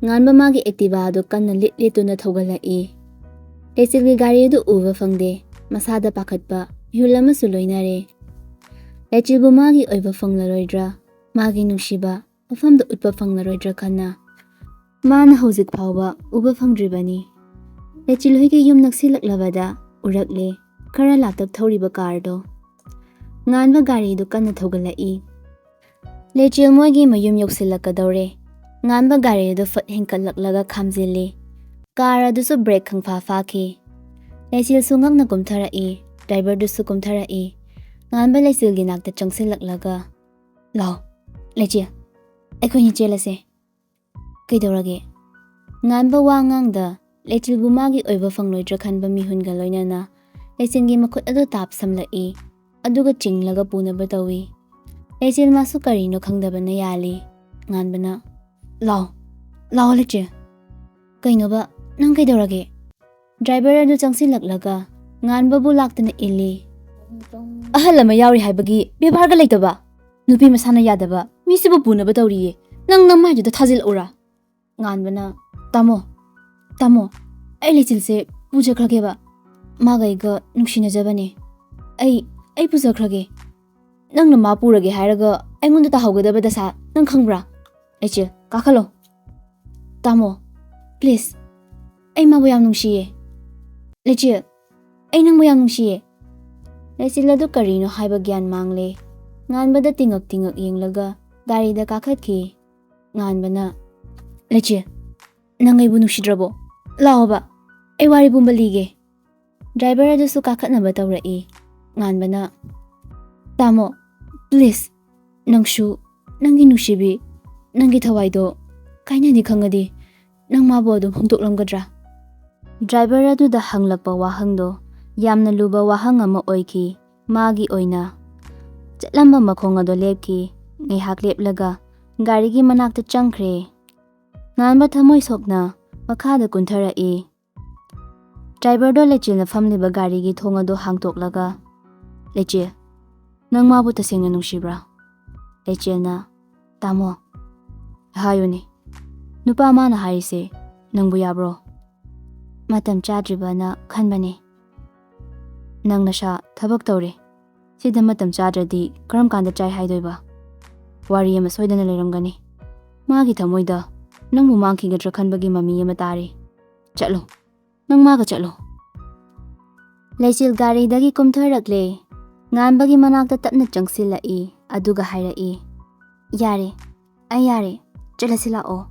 ꯉꯥꯟꯕ ꯃꯥꯒꯤ Activa ꯑꯗꯨ ꯀꯟꯅ ꯂꯤꯠ ꯂꯤꯠꯇꯨꯅ ꯊꯧꯒꯠꯂꯛꯏ꯫ ꯂꯩꯆꯤꯜꯒꯤ ꯒꯥꯔꯤ ꯑꯗꯨ ꯎꯕ ꯐꯪꯗꯦ꯫ ꯃꯁꯥꯗ ꯄꯥꯈꯠꯄ ꯃꯤꯍꯨꯜ ꯑꯃꯁꯨ ꯂꯣꯏꯅꯔꯦ꯫ ꯂꯩꯆꯤꯜꯕꯨ ꯃꯥꯒꯤ ꯑꯣꯏꯕ ꯐꯪꯂꯔꯣꯏꯗ꯭ꯔꯥ? ꯃꯥꯒꯤ ꯅꯨꯡꯁꯤꯕ ꯃꯐꯝꯗ ꯎꯠꯄ ꯐꯪꯂꯔꯣꯏꯗ꯭ꯔꯥ ꯈꯟꯅ ꯃꯥꯅ ꯍꯧꯖꯤꯛ ꯐꯥꯎꯕ ꯎꯕ ꯐꯪꯗ꯭ꯔꯤꯕꯅꯤ꯫ ꯂꯩꯆꯤꯜ ꯍꯣꯏꯒꯤ ꯌꯨꯝ ꯅꯛꯁꯤꯜꯂꯛꯂꯕꯗ ꯎꯔꯛꯂꯦ ꯈꯔ ꯂꯥꯞꯇꯛ ꯊꯧꯔꯤꯕ ꯀꯥꯔꯗꯣ꯫ ꯉꯥꯟꯕ ꯒꯥꯔꯤꯗꯨ ꯀꯟꯅ ꯊꯧꯒꯠꯂꯛꯏ꯫ ꯂꯩꯆꯤꯜ ꯃꯣꯏꯒꯤ ꯃꯌꯨꯝ ꯌꯧꯁꯤꯜꯂꯛꯀꯗꯧꯔꯦ꯫ ꯉꯥꯟꯕ ꯒꯥꯔꯤ ꯑꯗꯨ ꯐꯠ ꯍꯦꯟꯀꯠꯂꯛꯂꯒ ꯈꯥꯝꯖꯤꯜꯂꯤ꯫ ꯀꯥꯔ ꯑꯗꯨꯁꯨ ꯕ꯭ꯔꯦꯛ ꯈꯪꯐꯥ ꯐꯥꯈꯤ꯫ ꯂꯩꯆꯤꯜꯁꯨ ꯉꯛꯅ ꯀꯨꯝꯊꯔꯛꯏ꯫ ꯗ꯭ꯔꯥꯏꯚꯔꯗꯨꯁꯨ ꯀꯨꯝꯊꯔꯛꯏ꯫ ꯉꯥꯟꯕ ꯂꯩꯆꯤꯜꯒꯤ ꯅꯥꯛꯇ ꯆꯪꯁꯤꯜꯂꯛꯂꯒ, "ꯂꯥꯎ, ꯂꯩꯆꯤꯜ, ꯑꯩꯈꯣꯏꯅꯤ ꯆꯦꯜꯂꯁꯦ꯫" "ꯀꯩꯗꯧꯔꯒꯦ?" ꯉꯥꯟꯕ ꯋꯥ ꯉꯥꯡꯗ ꯂꯩꯆꯤꯜꯕꯨ ꯃꯥꯒꯤ ꯑꯣꯏꯕ ꯐꯪꯂꯣꯏꯗ꯭ꯔꯥ ꯈꯟꯕ ꯃꯤꯍꯨꯟꯒ ꯂꯣꯏꯅꯅ ꯂꯩꯆꯤꯜꯒꯤ ꯃꯈꯨꯠ ꯑꯗꯨ ꯇꯥꯞ ꯁꯝꯂꯛꯏ꯫ ꯑꯗꯨꯒ ꯆꯤꯡꯂꯒ ꯄꯨꯅꯕ ꯇꯧꯏ꯫ ꯂꯩꯆꯤꯜ ꯃꯥꯁꯨ ꯀꯔꯤꯅꯣ ꯈꯪꯗꯕꯅ ꯌꯥꯜꯂꯤ꯫ ꯉꯥꯟꯕꯅ, "ꯂꯥꯎ, ꯂꯥꯎ ꯂꯩꯆꯤꯜ꯫" "ꯀꯩꯅꯣꯕ, ꯅꯪ ꯀꯩꯗꯧꯔꯒꯦ?" ꯗ꯭ꯔꯥꯏꯚꯔ ꯑꯗꯨ ꯆꯪꯁꯤꯜꯂꯛꯂꯒ ꯉꯥꯟꯕꯕꯨ ꯂꯥꯛꯇꯅ ꯏꯜꯂꯤ꯫ "ꯑꯍꯜ ꯑꯃ ꯌꯥꯎꯔꯤ ꯍꯥꯏꯕꯒꯤ ꯕꯦꯕꯥꯔꯒ ꯂꯩꯇꯕ, ꯅꯨꯄꯤ ꯃꯁꯥꯅ ꯌꯥꯗꯕ ꯃꯤꯁꯤꯕꯨ ꯄꯨꯅꯕ ꯇꯧꯔꯤꯌꯦ꯫ ꯅꯪ ꯅꯃꯥꯏꯗꯨꯗ ꯊꯥꯖꯤꯜꯂꯛꯎꯔꯥ?" ꯉꯥꯟꯕꯅ, "ꯇꯥꯃꯣ, ꯇꯥꯃꯣ, ꯑꯩ ꯂꯩꯆꯤꯜꯁꯦ ꯄꯨꯖꯈ꯭ꯔꯒꯦꯕ꯫ ꯃꯥꯒ ꯑꯩꯒ ꯅꯨꯡꯁꯤꯅꯖꯕꯅꯦ꯫ ꯑꯩ, ꯑꯩ ꯄꯨꯖꯈ꯭ꯔꯒꯦ꯫ ꯅꯪꯅ ꯃꯥ ꯄꯨꯔꯒꯦ ꯍꯥꯏꯔꯒ ꯑꯩꯉꯣꯟꯗ ꯇꯥꯍꯧꯒꯗꯕ ꯗꯁꯥ ꯅꯪ ꯈꯪꯕ꯭ꯔꯥ? ꯂꯩꯆꯤꯜ, ꯀꯥꯈꯠꯂꯣ꯫ ꯇꯥꯃꯣ, please, ꯑꯩ ꯃꯥꯕꯨ ꯌꯥꯝ ꯅꯨꯡꯁꯤꯌꯦ꯫ ꯂꯩꯆꯤꯜ, ꯑꯩ ꯅꯪꯕꯨ ꯌꯥꯝ ꯅꯨꯡꯁꯤꯌꯦ꯫" ꯂꯩꯆꯤꯜ ꯑꯗꯨ ꯀꯔꯤꯅꯣ ꯍꯥꯏꯕ ꯒ꯭ꯌꯥꯟ ꯃꯥꯡꯂꯦ꯫ ꯉꯥꯟꯕꯗ ꯇꯤꯡꯉꯛ ꯇꯤꯡꯉꯛ ꯌꯦꯡꯂꯒ ꯒꯥꯔꯤꯗ ꯀꯥꯈꯠꯈꯤ꯫ ꯉꯥꯟꯕꯅ, "ꯂꯩꯆꯤꯜ, ꯅꯪ ꯑꯩꯕꯨ ꯅꯨꯡꯁꯤꯗ꯭ꯔꯕꯣ? ꯂꯥꯛꯑꯣꯕ, ꯑꯩ ꯋꯥꯔꯤ ꯄꯨꯝꯕ ꯂꯤꯒꯦ꯫" ꯗ꯭ꯔꯥꯏꯚꯔ ꯑꯗꯨꯁꯨ ꯀꯥꯈꯠꯅꯕ ꯇꯧꯔꯛꯏ꯫ ꯉꯥꯟꯕꯅ, "ꯇꯥꯃꯣ, please, ꯅꯪꯁꯨ ꯅꯪꯒꯤ ꯅꯨꯡꯁꯤꯕꯤ, ꯅꯪꯒꯤ ꯊꯋꯥꯏꯗꯣ ꯀꯥꯏꯅꯅꯤ ꯈꯪꯉꯗꯤ ꯅꯪ ꯃꯥꯕꯨ ꯑꯗꯨꯝ ꯍꯨꯟꯗꯣꯛꯂꯝꯒꯗ꯭ꯔꯥ?" ꯗ꯭ꯔꯥꯏꯚꯔ ꯑꯗꯨꯗ ꯍꯪꯂꯛꯄ ꯋꯥꯍꯪꯗꯣ ꯌꯥꯝꯅ ꯂꯨꯕ ꯋꯥꯍꯪ ꯑꯃ ꯑꯣꯏꯈꯤ꯫ ꯃꯥꯒꯤ ꯑꯣꯏꯅ ꯆꯠꯂꯝꯕ ꯃꯈꯣꯡ ꯑꯗꯣ ꯂꯦꯞꯈꯤ꯫ ꯉꯥꯏꯍꯥꯛ ꯂꯦꯞꯂꯒ ꯒꯥꯔꯤꯒꯤ ꯃꯅꯥꯛꯇ ꯆꯪꯈ꯭ꯔꯦ꯫ ꯉꯥꯟꯕ ꯊꯃꯣꯏ ꯁꯣꯛꯅ ꯃꯈꯥꯗ ꯀꯨꯟꯊꯔꯛꯏ꯫ ꯗ꯭ꯔꯥꯏꯚꯔꯗꯣ ꯂꯩꯆꯤꯜꯅ ꯐꯝꯂꯤꯕ ꯒꯥꯔꯤꯒꯤ ꯊꯣꯡ ꯑꯗꯨ ꯍꯥꯡꯇꯣꯛꯂꯒ, "ꯂꯩꯆꯤꯜ, ꯅꯪ ꯃꯥꯕꯨ ꯇꯁꯦꯡꯅ ꯅꯨꯡꯁꯤꯕ꯭ꯔꯥ?" ꯂꯩꯆꯤꯜꯅ, "ꯇꯥꯃꯣ, ꯍꯥꯏꯌꯨꯅꯦ, ꯅꯨꯄꯥ ꯃꯥꯅ ꯍꯥꯏꯔꯤꯁꯦ ꯅꯪꯕꯨ ꯌꯥꯕ꯭ꯔꯣ?" "ꯃꯇꯝ ꯆꯥꯗ꯭ꯔꯤꯕꯅ ꯈꯟꯕꯅꯦ꯫ ꯅꯪ ꯅꯁꯥ ꯊꯕꯛ ꯇꯧꯔꯦ꯫ ꯁꯤꯗ ꯃꯇꯝ ꯆꯥꯗ꯭ꯔꯗꯤ ꯀꯔꯝ ꯀꯥꯟꯗ ꯆꯥꯏ ꯍꯥꯏꯗꯣꯏꯕ? ꯋꯥꯔꯤ ꯑꯃ ꯁꯣꯏꯗꯅ ꯂꯩꯔꯝꯒꯅꯤ꯫ ꯃꯥꯒꯤ ꯊꯃꯣꯏꯗ ꯅꯪꯕꯨ ꯃꯥꯡꯈꯤꯒꯗ꯭ꯔꯥ ꯈꯟꯕꯒꯤ ꯃꯃꯤ ꯑꯃ ꯇꯥꯔꯤ꯫ ꯆꯠꯂꯣ, ꯅꯪ ꯃꯥꯒ ꯆꯠꯂꯣ꯫" ꯂꯩꯆꯤꯜ ꯒꯥꯔꯤꯗꯒꯤ ꯀꯨꯝꯊꯔꯛꯂꯦ꯫ ꯉꯥꯟꯕꯒꯤ ꯃꯅꯥꯛꯇ ꯇꯞꯅ ꯆꯪꯁꯤꯜꯂꯛꯏ, ꯑꯗꯨꯒ ꯍꯥꯏꯔꯛꯏ, "ꯌꯥꯔꯦ, ꯑꯩ ꯌꯥꯔꯦ, ꯆꯠꯂꯁꯤ ꯂꯥꯛꯑꯣ꯫"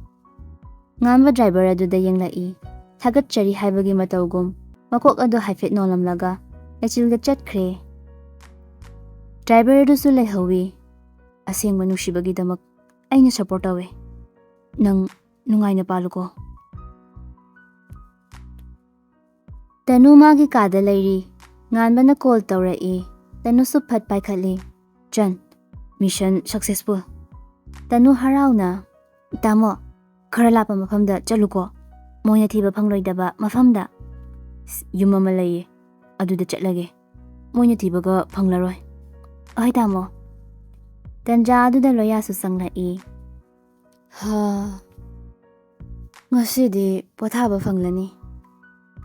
ꯉꯥꯟꯕ ꯗ꯭ꯔꯥꯏꯚꯔ ꯑꯗꯨꯗ ꯌꯦꯡꯂꯛꯏ꯫ ꯊꯥꯒꯠꯆꯔꯤ ꯍꯥꯏꯕꯒꯤ ꯃꯇꯧꯒꯨꯝ ꯃꯀꯣꯛ ꯑꯗꯨ ꯍꯥꯏꯐꯦꯠ ꯅꯣꯜꯂꯝꯂꯒ ꯂꯩꯆꯤꯜꯗ ꯆꯠꯈ꯭ꯔꯦ꯫ ꯗ꯭ꯔꯥꯏꯚꯔ ꯑꯗꯨꯁꯨ ꯂꯩꯍꯧꯋꯤ꯫ "ꯑꯁꯦꯡꯕ ꯅꯨꯡꯁꯤꯕꯒꯤꯗꯃꯛ ꯑꯩꯅ ꯁꯞꯄꯣꯔꯠ ꯇꯧꯋꯦ꯫ ꯅꯪ ꯅꯨꯡꯉꯥꯏꯅ ꯄꯥꯜꯂꯨꯀꯣ꯫" ꯇꯅꯨ ꯃꯥꯒꯤ ꯀꯥꯗ ꯂꯩꯔꯤ꯫ ꯉꯥꯟꯕꯅ ꯀꯣꯜ ꯇꯧꯔꯛꯏ꯫ ꯇꯅꯨꯁꯨ ꯐꯠ ꯄꯥꯏꯈꯠꯂꯤ꯫ "ꯆꯟ, ꯃꯤꯁꯟ ꯁꯛꯁꯦꯁꯐꯨꯜ꯫" ꯇꯅꯨ ꯍꯔꯥꯎꯅ, "ꯇꯥꯃꯣ, ꯈꯔ ꯂꯥꯞꯄ ꯃꯐꯝꯗ ꯆꯠꯂꯨꯀꯣ꯫ ꯃꯣꯏꯅ ꯊꯤꯕ ꯐꯪꯂꯣꯏꯗꯕ ꯃꯐꯝꯗ꯫ ꯌꯨꯝ ꯑꯃ ꯂꯩꯌꯦ, ꯑꯗꯨꯗ ꯆꯠꯂꯒꯦ꯫ ꯃꯣꯏꯅ ꯊꯤꯕꯒ ꯐꯪꯂꯔꯣꯏ꯫" "ꯑꯍꯣꯏ ꯇꯥꯃꯣ꯫" ꯇꯟꯖꯥ ꯑꯗꯨꯗ ꯂꯣꯌꯥꯁꯨ ꯆꯪꯂꯛꯏ꯫ "ꯍꯥ, ꯉꯁꯤꯗꯤ ꯄꯣꯊꯥꯕ ꯐꯪꯂꯅꯤ꯫"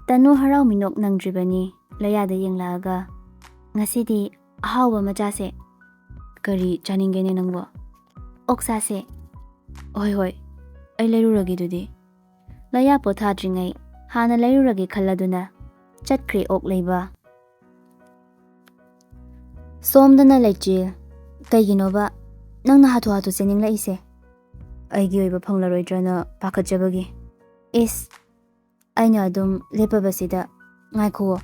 ꯇꯅꯨ ꯍꯔꯥꯎ ꯃꯤꯅꯣꯛ ꯅꯪꯗ꯭ꯔꯤꯕꯅꯤ꯫ ꯂꯣꯌꯥꯗ ꯌꯦꯡꯂꯛꯑꯒ, "ꯉꯁꯤꯗꯤ ꯑꯍꯥꯎꯕ ꯑꯃ ꯆꯥꯁꯦ꯫" "ꯀꯔꯤ ꯆꯥꯅꯤꯡꯒꯦꯅꯦ ꯅꯪꯕꯣ?" "ꯑꯣꯛ ꯆꯥꯁꯦ꯫" "ꯍꯣꯏ ꯍꯣꯏ, ꯑꯩ ꯂꯩꯔꯨꯔꯒꯦ ꯑꯗꯨꯗꯤ꯫" ꯂꯣꯌꯥ ꯄꯣꯊꯥꯗ꯭ꯔꯤꯉꯩ ꯍꯥꯟꯅ ꯂꯩꯔꯨꯔꯒꯦ ꯈꯜꯂꯗꯨꯅ ꯆꯠꯈ꯭ꯔꯦ ꯑꯣꯛ ꯂꯩꯕ꯫ ꯁꯣꯝꯗꯅ ꯂꯩꯆꯤꯜ, "ꯀꯩꯒꯤꯅꯣꯕ ꯅꯪꯅ ꯍꯥꯊꯨ ꯍꯥꯊꯨ ꯆꯦꯟꯅꯤꯡꯂꯛꯏꯁꯦ?" "ꯑꯩꯒꯤ ꯑꯣꯏꯕ ꯐꯪꯂꯔꯣꯏꯗ꯭ꯔꯅ ꯄꯥꯈꯠꯆꯕꯒꯤ꯫" "ꯏꯁ, ꯑꯩꯅ ꯑꯗꯨꯝ ꯂꯦꯞꯄꯕꯁꯤꯗ꯫ ꯉꯥꯏꯈꯨꯑꯣ,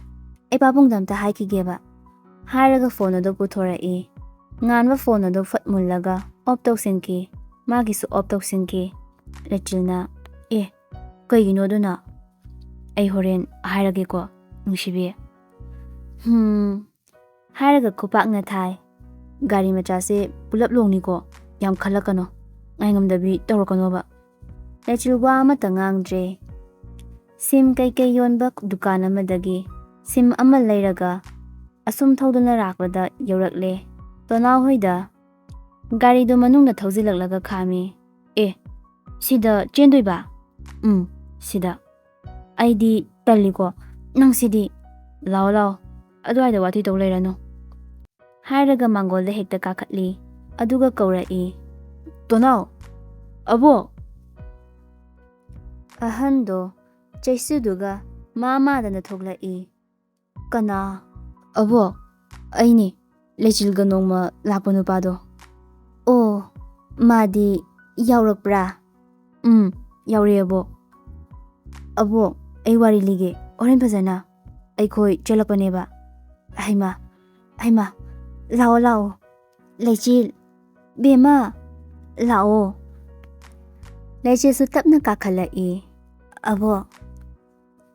ꯑꯩ ꯄꯥꯕꯨꯡꯗ ꯑꯝꯇ ꯍꯥꯏꯈꯤꯒꯦꯕ꯫" ꯍꯥꯏꯔꯒ ꯐꯣꯟ ꯑꯗꯨ ꯄꯨꯊꯣꯔꯛꯏ꯫ ꯉꯥꯟꯕ ꯐꯣꯟ ꯑꯗꯨ ꯐꯠ ꯃꯨꯜꯂꯒ ꯑꯣꯐ ꯇꯧꯁꯤꯟꯈꯤ꯫ ꯃꯥꯒꯤꯁꯨ ꯑꯣꯐ ꯇꯧꯁꯤꯟꯈꯤ꯫ ꯂꯩꯆꯤꯜꯅ, "ꯑꯦ, ꯀꯩꯒꯤꯅꯣ ꯑꯗꯨꯅ?" "ꯑꯩ ꯍꯣꯔꯦꯟ ꯍꯥꯏꯔꯒꯦꯀꯣ, ꯅꯨꯡꯁꯤꯕꯤ꯫" "ꯍꯝ꯫" ꯍꯥꯏꯔꯒ ꯈꯨꯄꯥꯛꯅ ꯊꯥꯏ꯫ "ꯒꯥꯔꯤ ꯃꯆꯥꯁꯦ ꯄꯨꯂꯞ ꯂꯣꯡꯅꯤꯀꯣ, ꯌꯥꯝ ꯈꯜꯂꯛꯀꯅꯣ, ꯉꯥꯏꯉꯝꯗꯕꯤ ꯇꯧꯔꯛꯀꯅꯣꯕ꯫" ꯂꯩꯆꯤꯜ ꯋꯥ ꯑꯃꯠꯇ ꯉꯥꯡꯗ꯭ꯔꯦ꯫ ꯁꯤꯝ ꯀꯩꯀꯩ ꯌꯣꯟꯕ ꯗꯨꯀꯥꯟ ꯑꯃꯗꯒꯤ ꯁꯤꯝ ꯑꯃ ꯂꯩꯔꯒ ꯑꯁꯨꯝ ꯊꯧꯗꯨꯅ ꯂꯥꯛꯄꯗ ꯌꯧꯔꯛꯂꯦ ꯇꯣꯅꯥꯎ ꯍꯣꯏꯗ꯫ ꯒꯥꯔꯤꯗꯨ ꯃꯅꯨꯡꯗ ꯊꯧꯖꯤꯜꯂꯛꯂꯒ ꯈꯥꯝꯃꯤ꯫ "ꯑꯦ, ꯁꯤꯗ ꯆꯦꯟꯗꯣꯏꯕ?" "ꯎꯝ, ꯁꯤꯗ꯫" "ꯑꯩꯗꯤ ꯇꯜꯂꯤꯀꯣ, ꯅꯪꯁꯤꯗꯤ꯫ ꯂꯥꯛꯑꯣ, ꯂꯥꯛꯑꯣ, ꯑꯗꯨꯋꯥꯏꯗ ꯋꯥꯊꯤ ꯇꯧ ꯂꯩꯔꯅꯨ꯫" ꯍꯥꯏꯔꯒ ꯃꯥꯡꯒꯣꯜꯗ ꯍꯦꯛꯇ ꯀꯥꯈꯠꯂꯤ, ꯑꯗꯨꯒ ꯀꯧꯔꯛꯏ, "ꯇꯣꯅꯥꯎ, ꯑꯕꯣꯛ!" ꯑꯍꯟꯗꯣ ꯆꯩꯁꯨꯗꯨꯒ ꯃꯥ ꯃꯥꯗꯅ ꯊꯣꯛꯂꯛꯏ꯫ "ꯀꯅꯥ?" "ꯑꯕꯣꯛ, ꯑꯩꯅꯤ, ꯂꯩꯆꯤꯜꯒ ꯅꯣꯡꯃ ꯂꯥꯛꯄ ꯅꯨꯄꯥꯗꯣ꯫ ꯑꯣ, ꯃꯥꯗꯤ ꯌꯥꯎꯔꯛꯄ꯭ꯔꯥ? ꯎꯝ, ꯌꯥꯎꯔꯛꯑꯦ ꯑꯕꯣꯛ꯫ ꯑꯕꯣꯛ, ꯑꯩ ꯋꯥꯔꯤ ꯂꯤꯒꯦ, ꯍꯣꯔꯦꯟ ꯐꯖꯅ꯫ ꯑꯩꯈꯣꯏ ꯆꯦꯜꯂꯛꯄꯅꯦꯕ꯫ ꯍꯩꯃꯥ, ꯍꯩꯃꯥ, ꯂꯥꯛꯑꯣ, ꯂꯥꯛꯑꯣ꯫ ꯂꯩꯆꯤꯜ, ꯕꯦꯝꯃ, ꯂꯥꯛꯑꯣ꯫ ꯂꯩꯆꯤꯜꯁꯨ ꯇꯞꯅ ꯀꯥꯈꯠꯂꯛꯏ꯫ ꯑꯕꯣꯛ,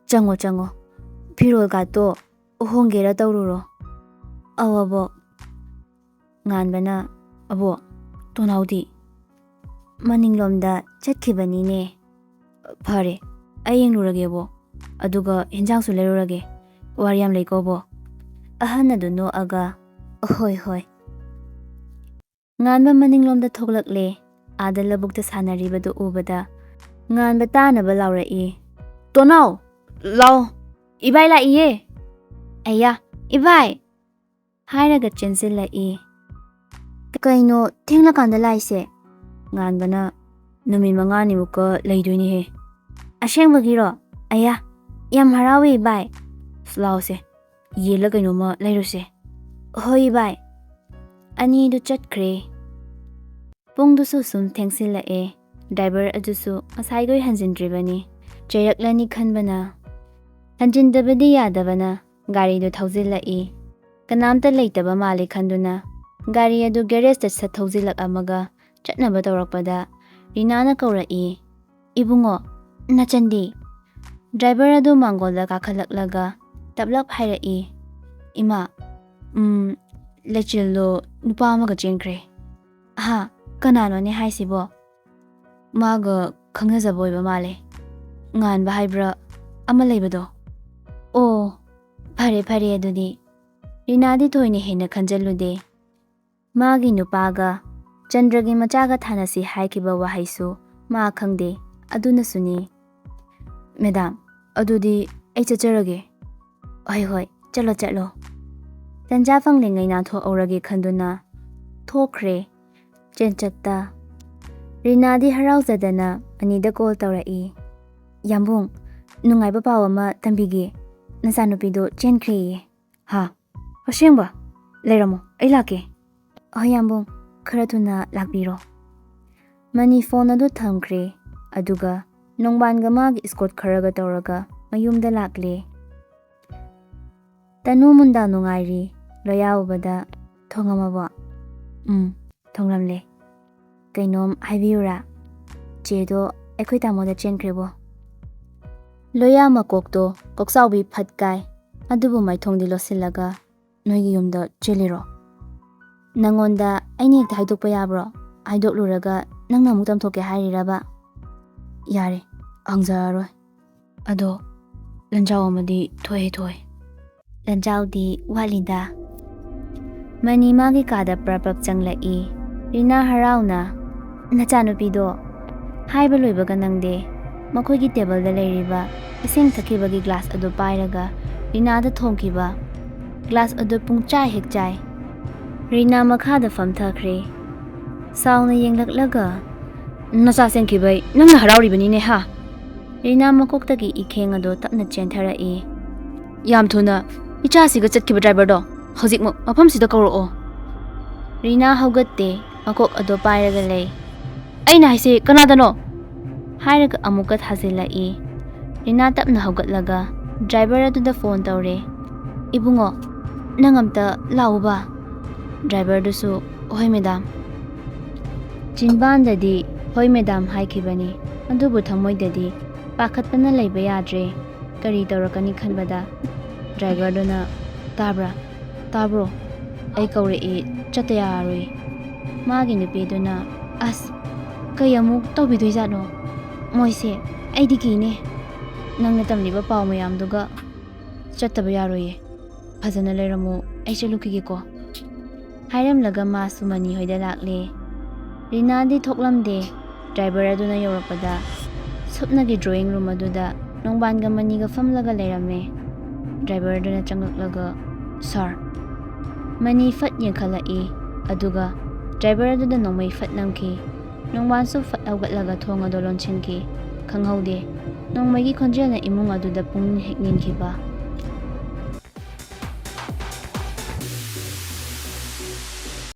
ꯆꯪꯉꯣ, ꯆꯪꯉꯣ꯫ ꯐꯤꯔꯣꯜꯒꯥꯇꯣ ꯍꯣꯡꯒꯦꯔꯥ ꯇꯧꯔꯨꯔꯣ꯫ ꯑꯧ, ꯑꯕꯣꯛ꯫ ꯉꯥꯟꯕꯅ, ꯑꯕꯣꯛ, ꯇꯣꯅꯥꯎꯗꯤ? ꯃꯅꯤꯡꯂꯣꯝꯗ ꯆꯠꯈꯤꯕꯅꯤꯅꯦ꯫ ꯐꯔꯦ, ꯑꯩ ꯌꯦꯡꯂꯨꯔꯒꯦ, ꯑꯕꯣꯛ꯫ ꯑꯗꯨꯒ ꯍꯤꯟꯖꯥꯡꯁꯨ ꯂꯩꯔꯨꯔꯒꯦ꯫ ꯋꯥꯔꯤ ꯌꯥꯝ ꯂꯩꯀꯣ, ꯑꯕꯣꯛ꯫ ꯑꯍꯟ ꯑꯗꯨ ꯅꯣꯛꯑꯒ, ꯍꯣꯏ, ꯍꯣꯏ꯫ ꯉꯥꯟꯕ ꯃꯅꯤꯡꯂꯣꯝꯗ ꯊꯣꯛꯂꯛꯂꯦ꯫ ꯑꯥꯗ ꯂꯧꯕꯨꯛꯇ ꯁꯥꯟꯅꯔꯤꯕꯗꯨ ꯎꯕꯗ ꯉꯥꯟꯕ ꯇꯥꯅꯕ ꯂꯥꯎꯔꯛꯏ, ꯇꯣꯅꯥꯎ, ꯂꯥꯎ, ꯏꯕꯥꯏ ꯂꯥꯛꯏꯌꯦ꯫ ꯑꯌꯥ, ꯏꯕꯥꯏ! ꯍꯥꯏꯔꯒ ꯆꯦꯟꯁꯤꯜꯂꯛꯏ꯫ ꯀꯩꯅꯣ ꯊꯦꯡꯂꯀꯥꯟꯗ ꯂꯥꯛꯏꯁꯦ? ꯉꯥꯟꯕꯅ, ꯅꯨꯃꯤꯠ ꯃꯉꯥꯅꯤꯃꯨꯛꯀ ꯂꯩꯗꯣꯏꯅꯤꯍꯦ꯫ ꯑꯁꯦꯡꯕꯒꯤꯔꯣ? ꯑꯌꯥ, ꯌꯥꯝ ꯍꯔꯥꯎꯋꯦ ꯏꯕꯥꯏ꯫ ꯑꯁ, ꯂꯥꯎꯁꯦ, ꯌꯦꯜꯂ ꯀꯩꯅꯣꯝꯃ ꯂꯩꯔꯨꯁꯦ꯫ ꯍꯣꯏ ꯏꯕꯥꯏ꯫ ꯑꯅꯤꯗꯨ ꯆꯠꯈ꯭ꯔꯦ꯫ ꯄꯨꯡꯗꯨꯁꯨ ꯁꯨꯝ ꯊꯦꯡꯁꯤꯜꯂꯛꯑꯦ꯫ ꯗ꯭ꯔꯥꯏꯚꯔ ꯑꯗꯨꯁꯨ ꯉꯁꯥꯏꯈꯣꯏ ꯍꯟꯖꯤꯟꯗ꯭ꯔꯤꯕꯅꯤ꯫ ꯆꯩꯔꯛꯂꯅꯤ ꯈꯟꯕꯅ ꯍꯟꯖꯤꯟꯗꯕꯗꯤ ꯌꯥꯗꯕꯅ ꯒꯥꯔꯤꯗꯨ ꯊꯧꯖꯤꯜꯂꯛꯏ꯫ ꯀꯅꯥꯝꯇ ꯂꯩꯇꯕ ꯃꯥꯜꯂꯦ ꯈꯟꯗꯨꯅ ꯒꯥꯔꯤ ꯑꯗꯨ ꯒꯦꯔꯦꯖꯇ ꯁꯠ ꯊꯧꯖꯤꯜꯂꯛꯑꯝꯃꯒ ꯆꯠꯅꯕ ꯇꯧꯔꯛꯄꯗ ꯔꯤꯅꯥꯅ ꯀꯧꯔꯛꯏ, "ꯏꯕꯨꯡꯉꯣ, ꯅꯆꯟꯗꯤ?" ꯗ꯭ꯔꯥꯏꯚꯔ ꯑꯗꯨ ꯃꯥꯡꯒꯣꯜꯗ ꯀꯥꯈꯠꯂꯛꯂꯒ ꯇꯞꯂꯞ ꯍꯥꯏꯔꯛꯏ, "ꯏꯃꯥ, ꯎꯝ, ꯂꯩꯆꯤꯜꯗꯣ ꯅꯨꯄꯥ ꯑꯃꯒ ꯆꯦꯟꯈ꯭ꯔꯦ꯫" "ꯍꯥ? ꯀꯅꯥꯅꯣꯅꯦ ꯍꯥꯏꯁꯤꯕꯣ?" "ꯃꯥꯒ ꯈꯪꯅꯖꯕ ꯑꯣꯏꯕ ꯃꯥꯜꯂꯦ꯫ ꯉꯥꯟꯕ ꯍꯥꯏꯕ꯭ꯔꯥ ꯑꯃ ꯂꯩꯕꯗꯣ?" "ꯑꯣ, ꯐꯔꯦ, ꯐꯔꯦ ꯑꯗꯨꯗꯤ꯫" ꯔꯤꯅꯥꯗꯤ ꯊꯣꯏꯅ ꯍꯦꯟꯅ ꯈꯟꯖꯜꯂꯨꯗꯦ꯫ ꯃꯥꯒꯤ ꯅꯨꯄꯥꯒ ꯆꯟꯗ꯭ꯔꯒꯤ ꯃꯆꯥꯒ ꯊꯥꯅꯁꯤ ꯍꯥꯏꯈꯤꯕ ꯋꯥꯍꯩꯁꯨ ꯃꯥ ꯈꯪꯗꯦ꯫ ꯑꯗꯨꯅꯁꯨꯅꯤ꯫ "ꯃꯦꯗꯥꯝ, ꯑꯗꯨꯗꯤ ꯑꯩ ꯆꯠꯆꯔꯒꯦ꯫" "ꯍꯣꯏ, ꯍꯣꯏ, ꯆꯠꯂꯣ, ꯆꯠꯂꯣ꯫" ꯇꯟꯖꯥ ꯐꯪꯂꯤꯉꯩ ꯅꯥꯟꯊꯣꯛꯍꯧꯔꯒꯦ ꯈꯟꯗꯨꯅ ꯊꯣꯛꯈ꯭ꯔꯦ ꯆꯦꯟꯆꯠꯇ꯫ ꯔꯤꯅꯥꯗꯤ ꯍꯔꯥꯎꯖꯗꯅ ꯑꯅꯤꯗ ꯀꯣꯜ ꯇꯧꯔꯛꯏ, "ꯌꯥꯝꯕꯨꯡ, ꯅꯨꯡꯉꯥꯏꯕ ꯄꯥꯎ ꯑꯃ ꯇꯝꯕꯤꯒꯦ꯫ ꯅꯆꯥꯅꯨꯄꯤꯗꯣ ꯆꯦꯟꯈ꯭ꯔꯦꯌꯦ꯫" "ꯍꯥ? ꯑꯁꯦꯡꯕ?" ꯂꯩꯔꯝꯃꯣ, ꯑꯩ ꯂꯥꯛꯀꯦ꯫ ꯍꯣꯏ ꯌꯥꯝꯕꯨꯡ, ꯈꯔ ꯊꯨꯅ ꯂꯥꯛꯄꯤꯔꯣ꯫ ꯃꯅꯤ ꯐꯣꯟ ꯑꯗꯨ ꯊꯝꯈ꯭ꯔꯦ, ꯑꯗꯨꯒ ꯅꯣꯡꯕꯥꯟꯒ ꯃꯥꯒꯤ ꯏꯁꯀꯣꯠ ꯈꯔꯒ ꯇꯧꯔꯒ ꯃꯌꯨꯝꯗ ꯂꯥꯛꯂꯦ꯫ ꯇꯅꯨ ꯃꯨꯟꯗꯥ ꯅꯨꯡꯉꯥꯏꯔꯤ꯫ ꯂꯣꯌꯥ ꯎꯕꯗ, "ꯊꯣꯡꯉꯝꯃꯕꯣ?" "ꯎꯝ, ꯊꯣꯡꯂꯝꯂꯦ꯫ ꯀꯩꯅꯣꯝ ꯍꯥꯏꯕꯤꯌꯨꯔꯥ? ꯆꯦꯗꯣ ꯑꯩꯈꯣꯏ ꯇꯥꯃꯣꯗ ꯆꯦꯟꯈ꯭ꯔꯦꯕꯣ꯫" ꯂꯣꯌꯥ ꯃꯀꯣꯛꯇꯣ ꯀꯣꯛꯆꯥꯎꯕꯤ ꯐꯠ ꯀꯥꯏ, ꯑꯗꯨꯕꯨ ꯃꯥꯏꯊꯣꯡꯗꯤ ꯂꯣꯠꯁꯤꯜꯂꯒ, "ꯅꯣꯏꯒꯤ ꯌꯨꯝꯗ ꯆꯦꯜꯂꯤꯔꯣ? ꯅꯪꯉꯣꯟꯗ ꯑꯩꯅ ꯍꯦꯛꯇ ꯍꯥꯏꯗꯣꯛꯄ ꯌꯥꯕ꯭ꯔꯣ? ꯍꯥꯏꯗꯣꯛꯂꯨꯔꯒ ꯅꯪꯅ ꯑꯃꯨꯛ ꯇꯝꯊꯣꯛꯀꯦ ꯍꯥꯏꯔꯤꯔꯕ? ꯌꯥꯔꯦ, ꯍꯪꯖꯔꯔꯣꯏ꯫ ꯑꯗꯣ ꯂꯟꯖꯥꯎ ꯑꯃꯗꯤ ꯊꯣꯛꯑꯦ, ꯊꯣꯛꯑꯦ꯫" "ꯂꯟꯖꯥꯎꯗꯤ ꯋꯥꯠꯂꯤꯗ꯫" ꯃꯅꯤ ꯃꯥꯒꯤ ꯀꯥꯗ ꯄ꯭ꯔꯞ ꯄ꯭ꯔꯞ ꯆꯪꯂꯛꯏ꯫ ꯔꯤꯅꯥ ꯍꯔꯥꯎꯅ, "ꯅꯆꯥꯅꯨꯄꯤꯗꯣ?" ꯍꯥꯏꯕ ꯂꯣꯏꯕꯒ ꯅꯪꯗꯦ꯫ ꯃꯈꯣꯏꯒꯤ ꯇꯦꯕꯜꯗ ꯂꯩꯔꯤꯕ ꯏꯁꯤꯡ ꯊꯛꯈꯤꯕꯒꯤ ꯒ꯭ꯂꯥꯁ ꯑꯗꯨ ꯄꯥꯏꯔꯒ ꯔꯤꯅꯥꯗ ꯊꯣꯡꯈꯤꯕ꯫ ꯒ꯭ꯂꯥꯁ ꯑꯗꯨ ꯄꯨꯡꯆꯥꯏ ꯍꯦꯛ ꯆꯥꯏ꯫ ꯔꯤꯅꯥ ꯃꯈꯥꯗ ꯐꯝꯊꯈ꯭ꯔꯦ꯫ ꯁꯥꯎꯅ ꯌꯦꯡꯂꯛꯂꯒ, "ꯅꯆꯥ ꯆꯦꯟꯈꯤꯕꯩ ꯅꯪꯅ ꯍꯔꯥꯎꯔꯤꯕꯅꯤꯅꯦ ꯍꯥ?" ꯔꯤꯅꯥ ꯃꯀꯣꯛꯇꯒꯤ ꯏꯈꯦꯡ ꯑꯗꯨ ꯇꯞꯅ ꯆꯦꯟꯊꯔꯛꯏ꯫ "ꯌꯥꯝ ꯊꯨꯅ ꯏꯆꯥꯁꯤꯒ ꯆꯠꯈꯤꯕ ꯗ꯭ꯔꯥꯏꯚꯔꯗꯣ ꯍꯧꯖꯤꯛꯃꯛ ꯃꯐꯝꯁꯤꯗ ꯀꯧꯔꯛꯑꯣ꯫" ꯔꯤꯅꯥ ꯍꯧꯒꯠꯇꯦ, ꯃꯀꯣꯛ ꯑꯗꯨ ꯄꯥꯏꯔꯒ ꯂꯩ꯫ "ꯑꯩꯅ ꯍꯥꯏꯁꯦ ꯀꯅꯥꯗꯅꯣ?" ꯍꯥꯏꯔꯒ ꯑꯃꯨꯛꯀ ꯊꯥꯖꯤꯜꯂꯛꯏ꯫ ꯔꯤꯅꯥ ꯇꯞꯅ ꯍꯧꯒꯠꯂꯒ ꯗ꯭ꯔꯥꯏꯚꯔ ꯑꯗꯨꯗ ꯐꯣꯟ ꯇꯧꯔꯦ꯫ "ꯏꯕꯨꯡꯉꯣ, ꯅꯪ ꯑꯝꯇ ꯂꯥꯛꯎꯕ꯫" ꯗ꯭ꯔꯥꯏꯚꯔꯗꯨꯁꯨ, "ꯍꯣꯏ ꯃꯦꯗꯥꯝ꯫" ꯆꯤꯟꯕꯥꯟꯗꯗꯤ "ꯍꯣꯏ ꯃꯦꯗꯥꯝ" ꯍꯥꯏꯈꯤꯕꯅꯤ, ꯑꯗꯨꯕꯨ ꯊꯃꯣꯏꯗꯗꯤ ꯄꯥꯈꯠꯄꯅ ꯂꯩꯕ ꯌꯥꯗ꯭ꯔꯦ꯫ ꯀꯔꯤ ꯇꯧꯔꯛꯀꯅꯤ ꯈꯟꯕꯗ ꯗ꯭ꯔꯥꯏꯚꯔꯗꯨꯅ, "ꯇꯥꯕ꯭ꯔꯥ? ꯇꯥꯕ꯭ꯔꯣ? ꯑꯩ ꯀꯧꯔꯛꯏ, ꯆꯠꯇ ꯌꯥꯔꯔꯣꯏ꯫" ꯃꯥꯒꯤ ꯅꯨꯄꯤꯗꯨꯅ, "ꯑꯁ, ꯀꯩ ꯑꯃꯨꯛ ꯇꯧꯕꯤꯗꯣꯏꯖꯥꯠꯅꯣ ꯃꯣꯏꯁꯦ? ꯑꯩꯗꯤ ꯀꯤꯅꯦ꯫ ꯅꯪꯅ ꯇꯝꯂꯤꯕ ꯄꯥꯎ ꯃꯌꯥꯝꯗꯨꯒ ꯆꯠꯇꯕ ꯌꯥꯔꯣꯏꯌꯦ꯫ ꯐꯖꯅ ꯂꯩꯔꯝꯃꯨ, ꯑꯩ ꯆꯠꯂꯨꯈꯤꯒꯦꯀꯣ꯫" ꯍꯥꯏꯔꯝꯂꯒ ꯃꯥꯁꯨ ꯃꯅꯤ ꯍꯣꯏꯗ ꯂꯥꯛꯂꯦ꯫ ꯔꯤꯅꯥꯗꯤ ꯊꯣꯛꯂꯝꯗꯦ꯫ ꯗ꯭ꯔꯥꯏꯚꯔ ꯑꯗꯨꯅ ꯌꯧꯔꯛꯄꯗ ꯁꯨꯞꯅꯒꯤ ꯗ꯭ꯔꯣꯌꯤꯡ ꯔꯨꯝ ꯑꯗꯨꯗ ꯅꯣꯡꯕꯥꯟꯒ ꯃꯅꯤꯒ ꯐꯝꯂꯒ ꯂꯩꯔꯝꯃꯦ꯫ ꯗ꯭ꯔꯥꯏꯚꯔ ꯑꯗꯨꯅ ꯆꯪꯂꯛꯂꯒ, "ꯁꯥꯔ꯫" ꯃꯅꯤ ꯐꯠ ꯌꯦꯡꯈꯠꯂꯛꯏ, ꯑꯗꯨꯒ ꯗ꯭ꯔꯥꯏꯚꯔ ꯑꯗꯨꯗ ꯅꯣꯡꯃꯩ ꯐꯠ ꯅꯝꯈꯤ꯫ ꯅꯣꯡꯕꯥꯟꯁꯨ ꯐꯠ ꯍꯧꯒꯠꯂꯒ ꯊꯣꯡ ꯑꯗꯨ ꯂꯣꯟꯁꯤꯟꯈꯤ꯫ ꯈꯪꯍꯧꯗꯦ꯫ ꯅꯣꯡꯃꯩꯒꯤ ꯈꯣꯟꯖꯦꯜꯅ ꯏꯃꯨꯡ ꯑꯗꯨꯗ ꯄꯨꯡꯅꯤꯟ ꯍꯦꯛ ꯅꯤꯟꯈꯤꯕ꯫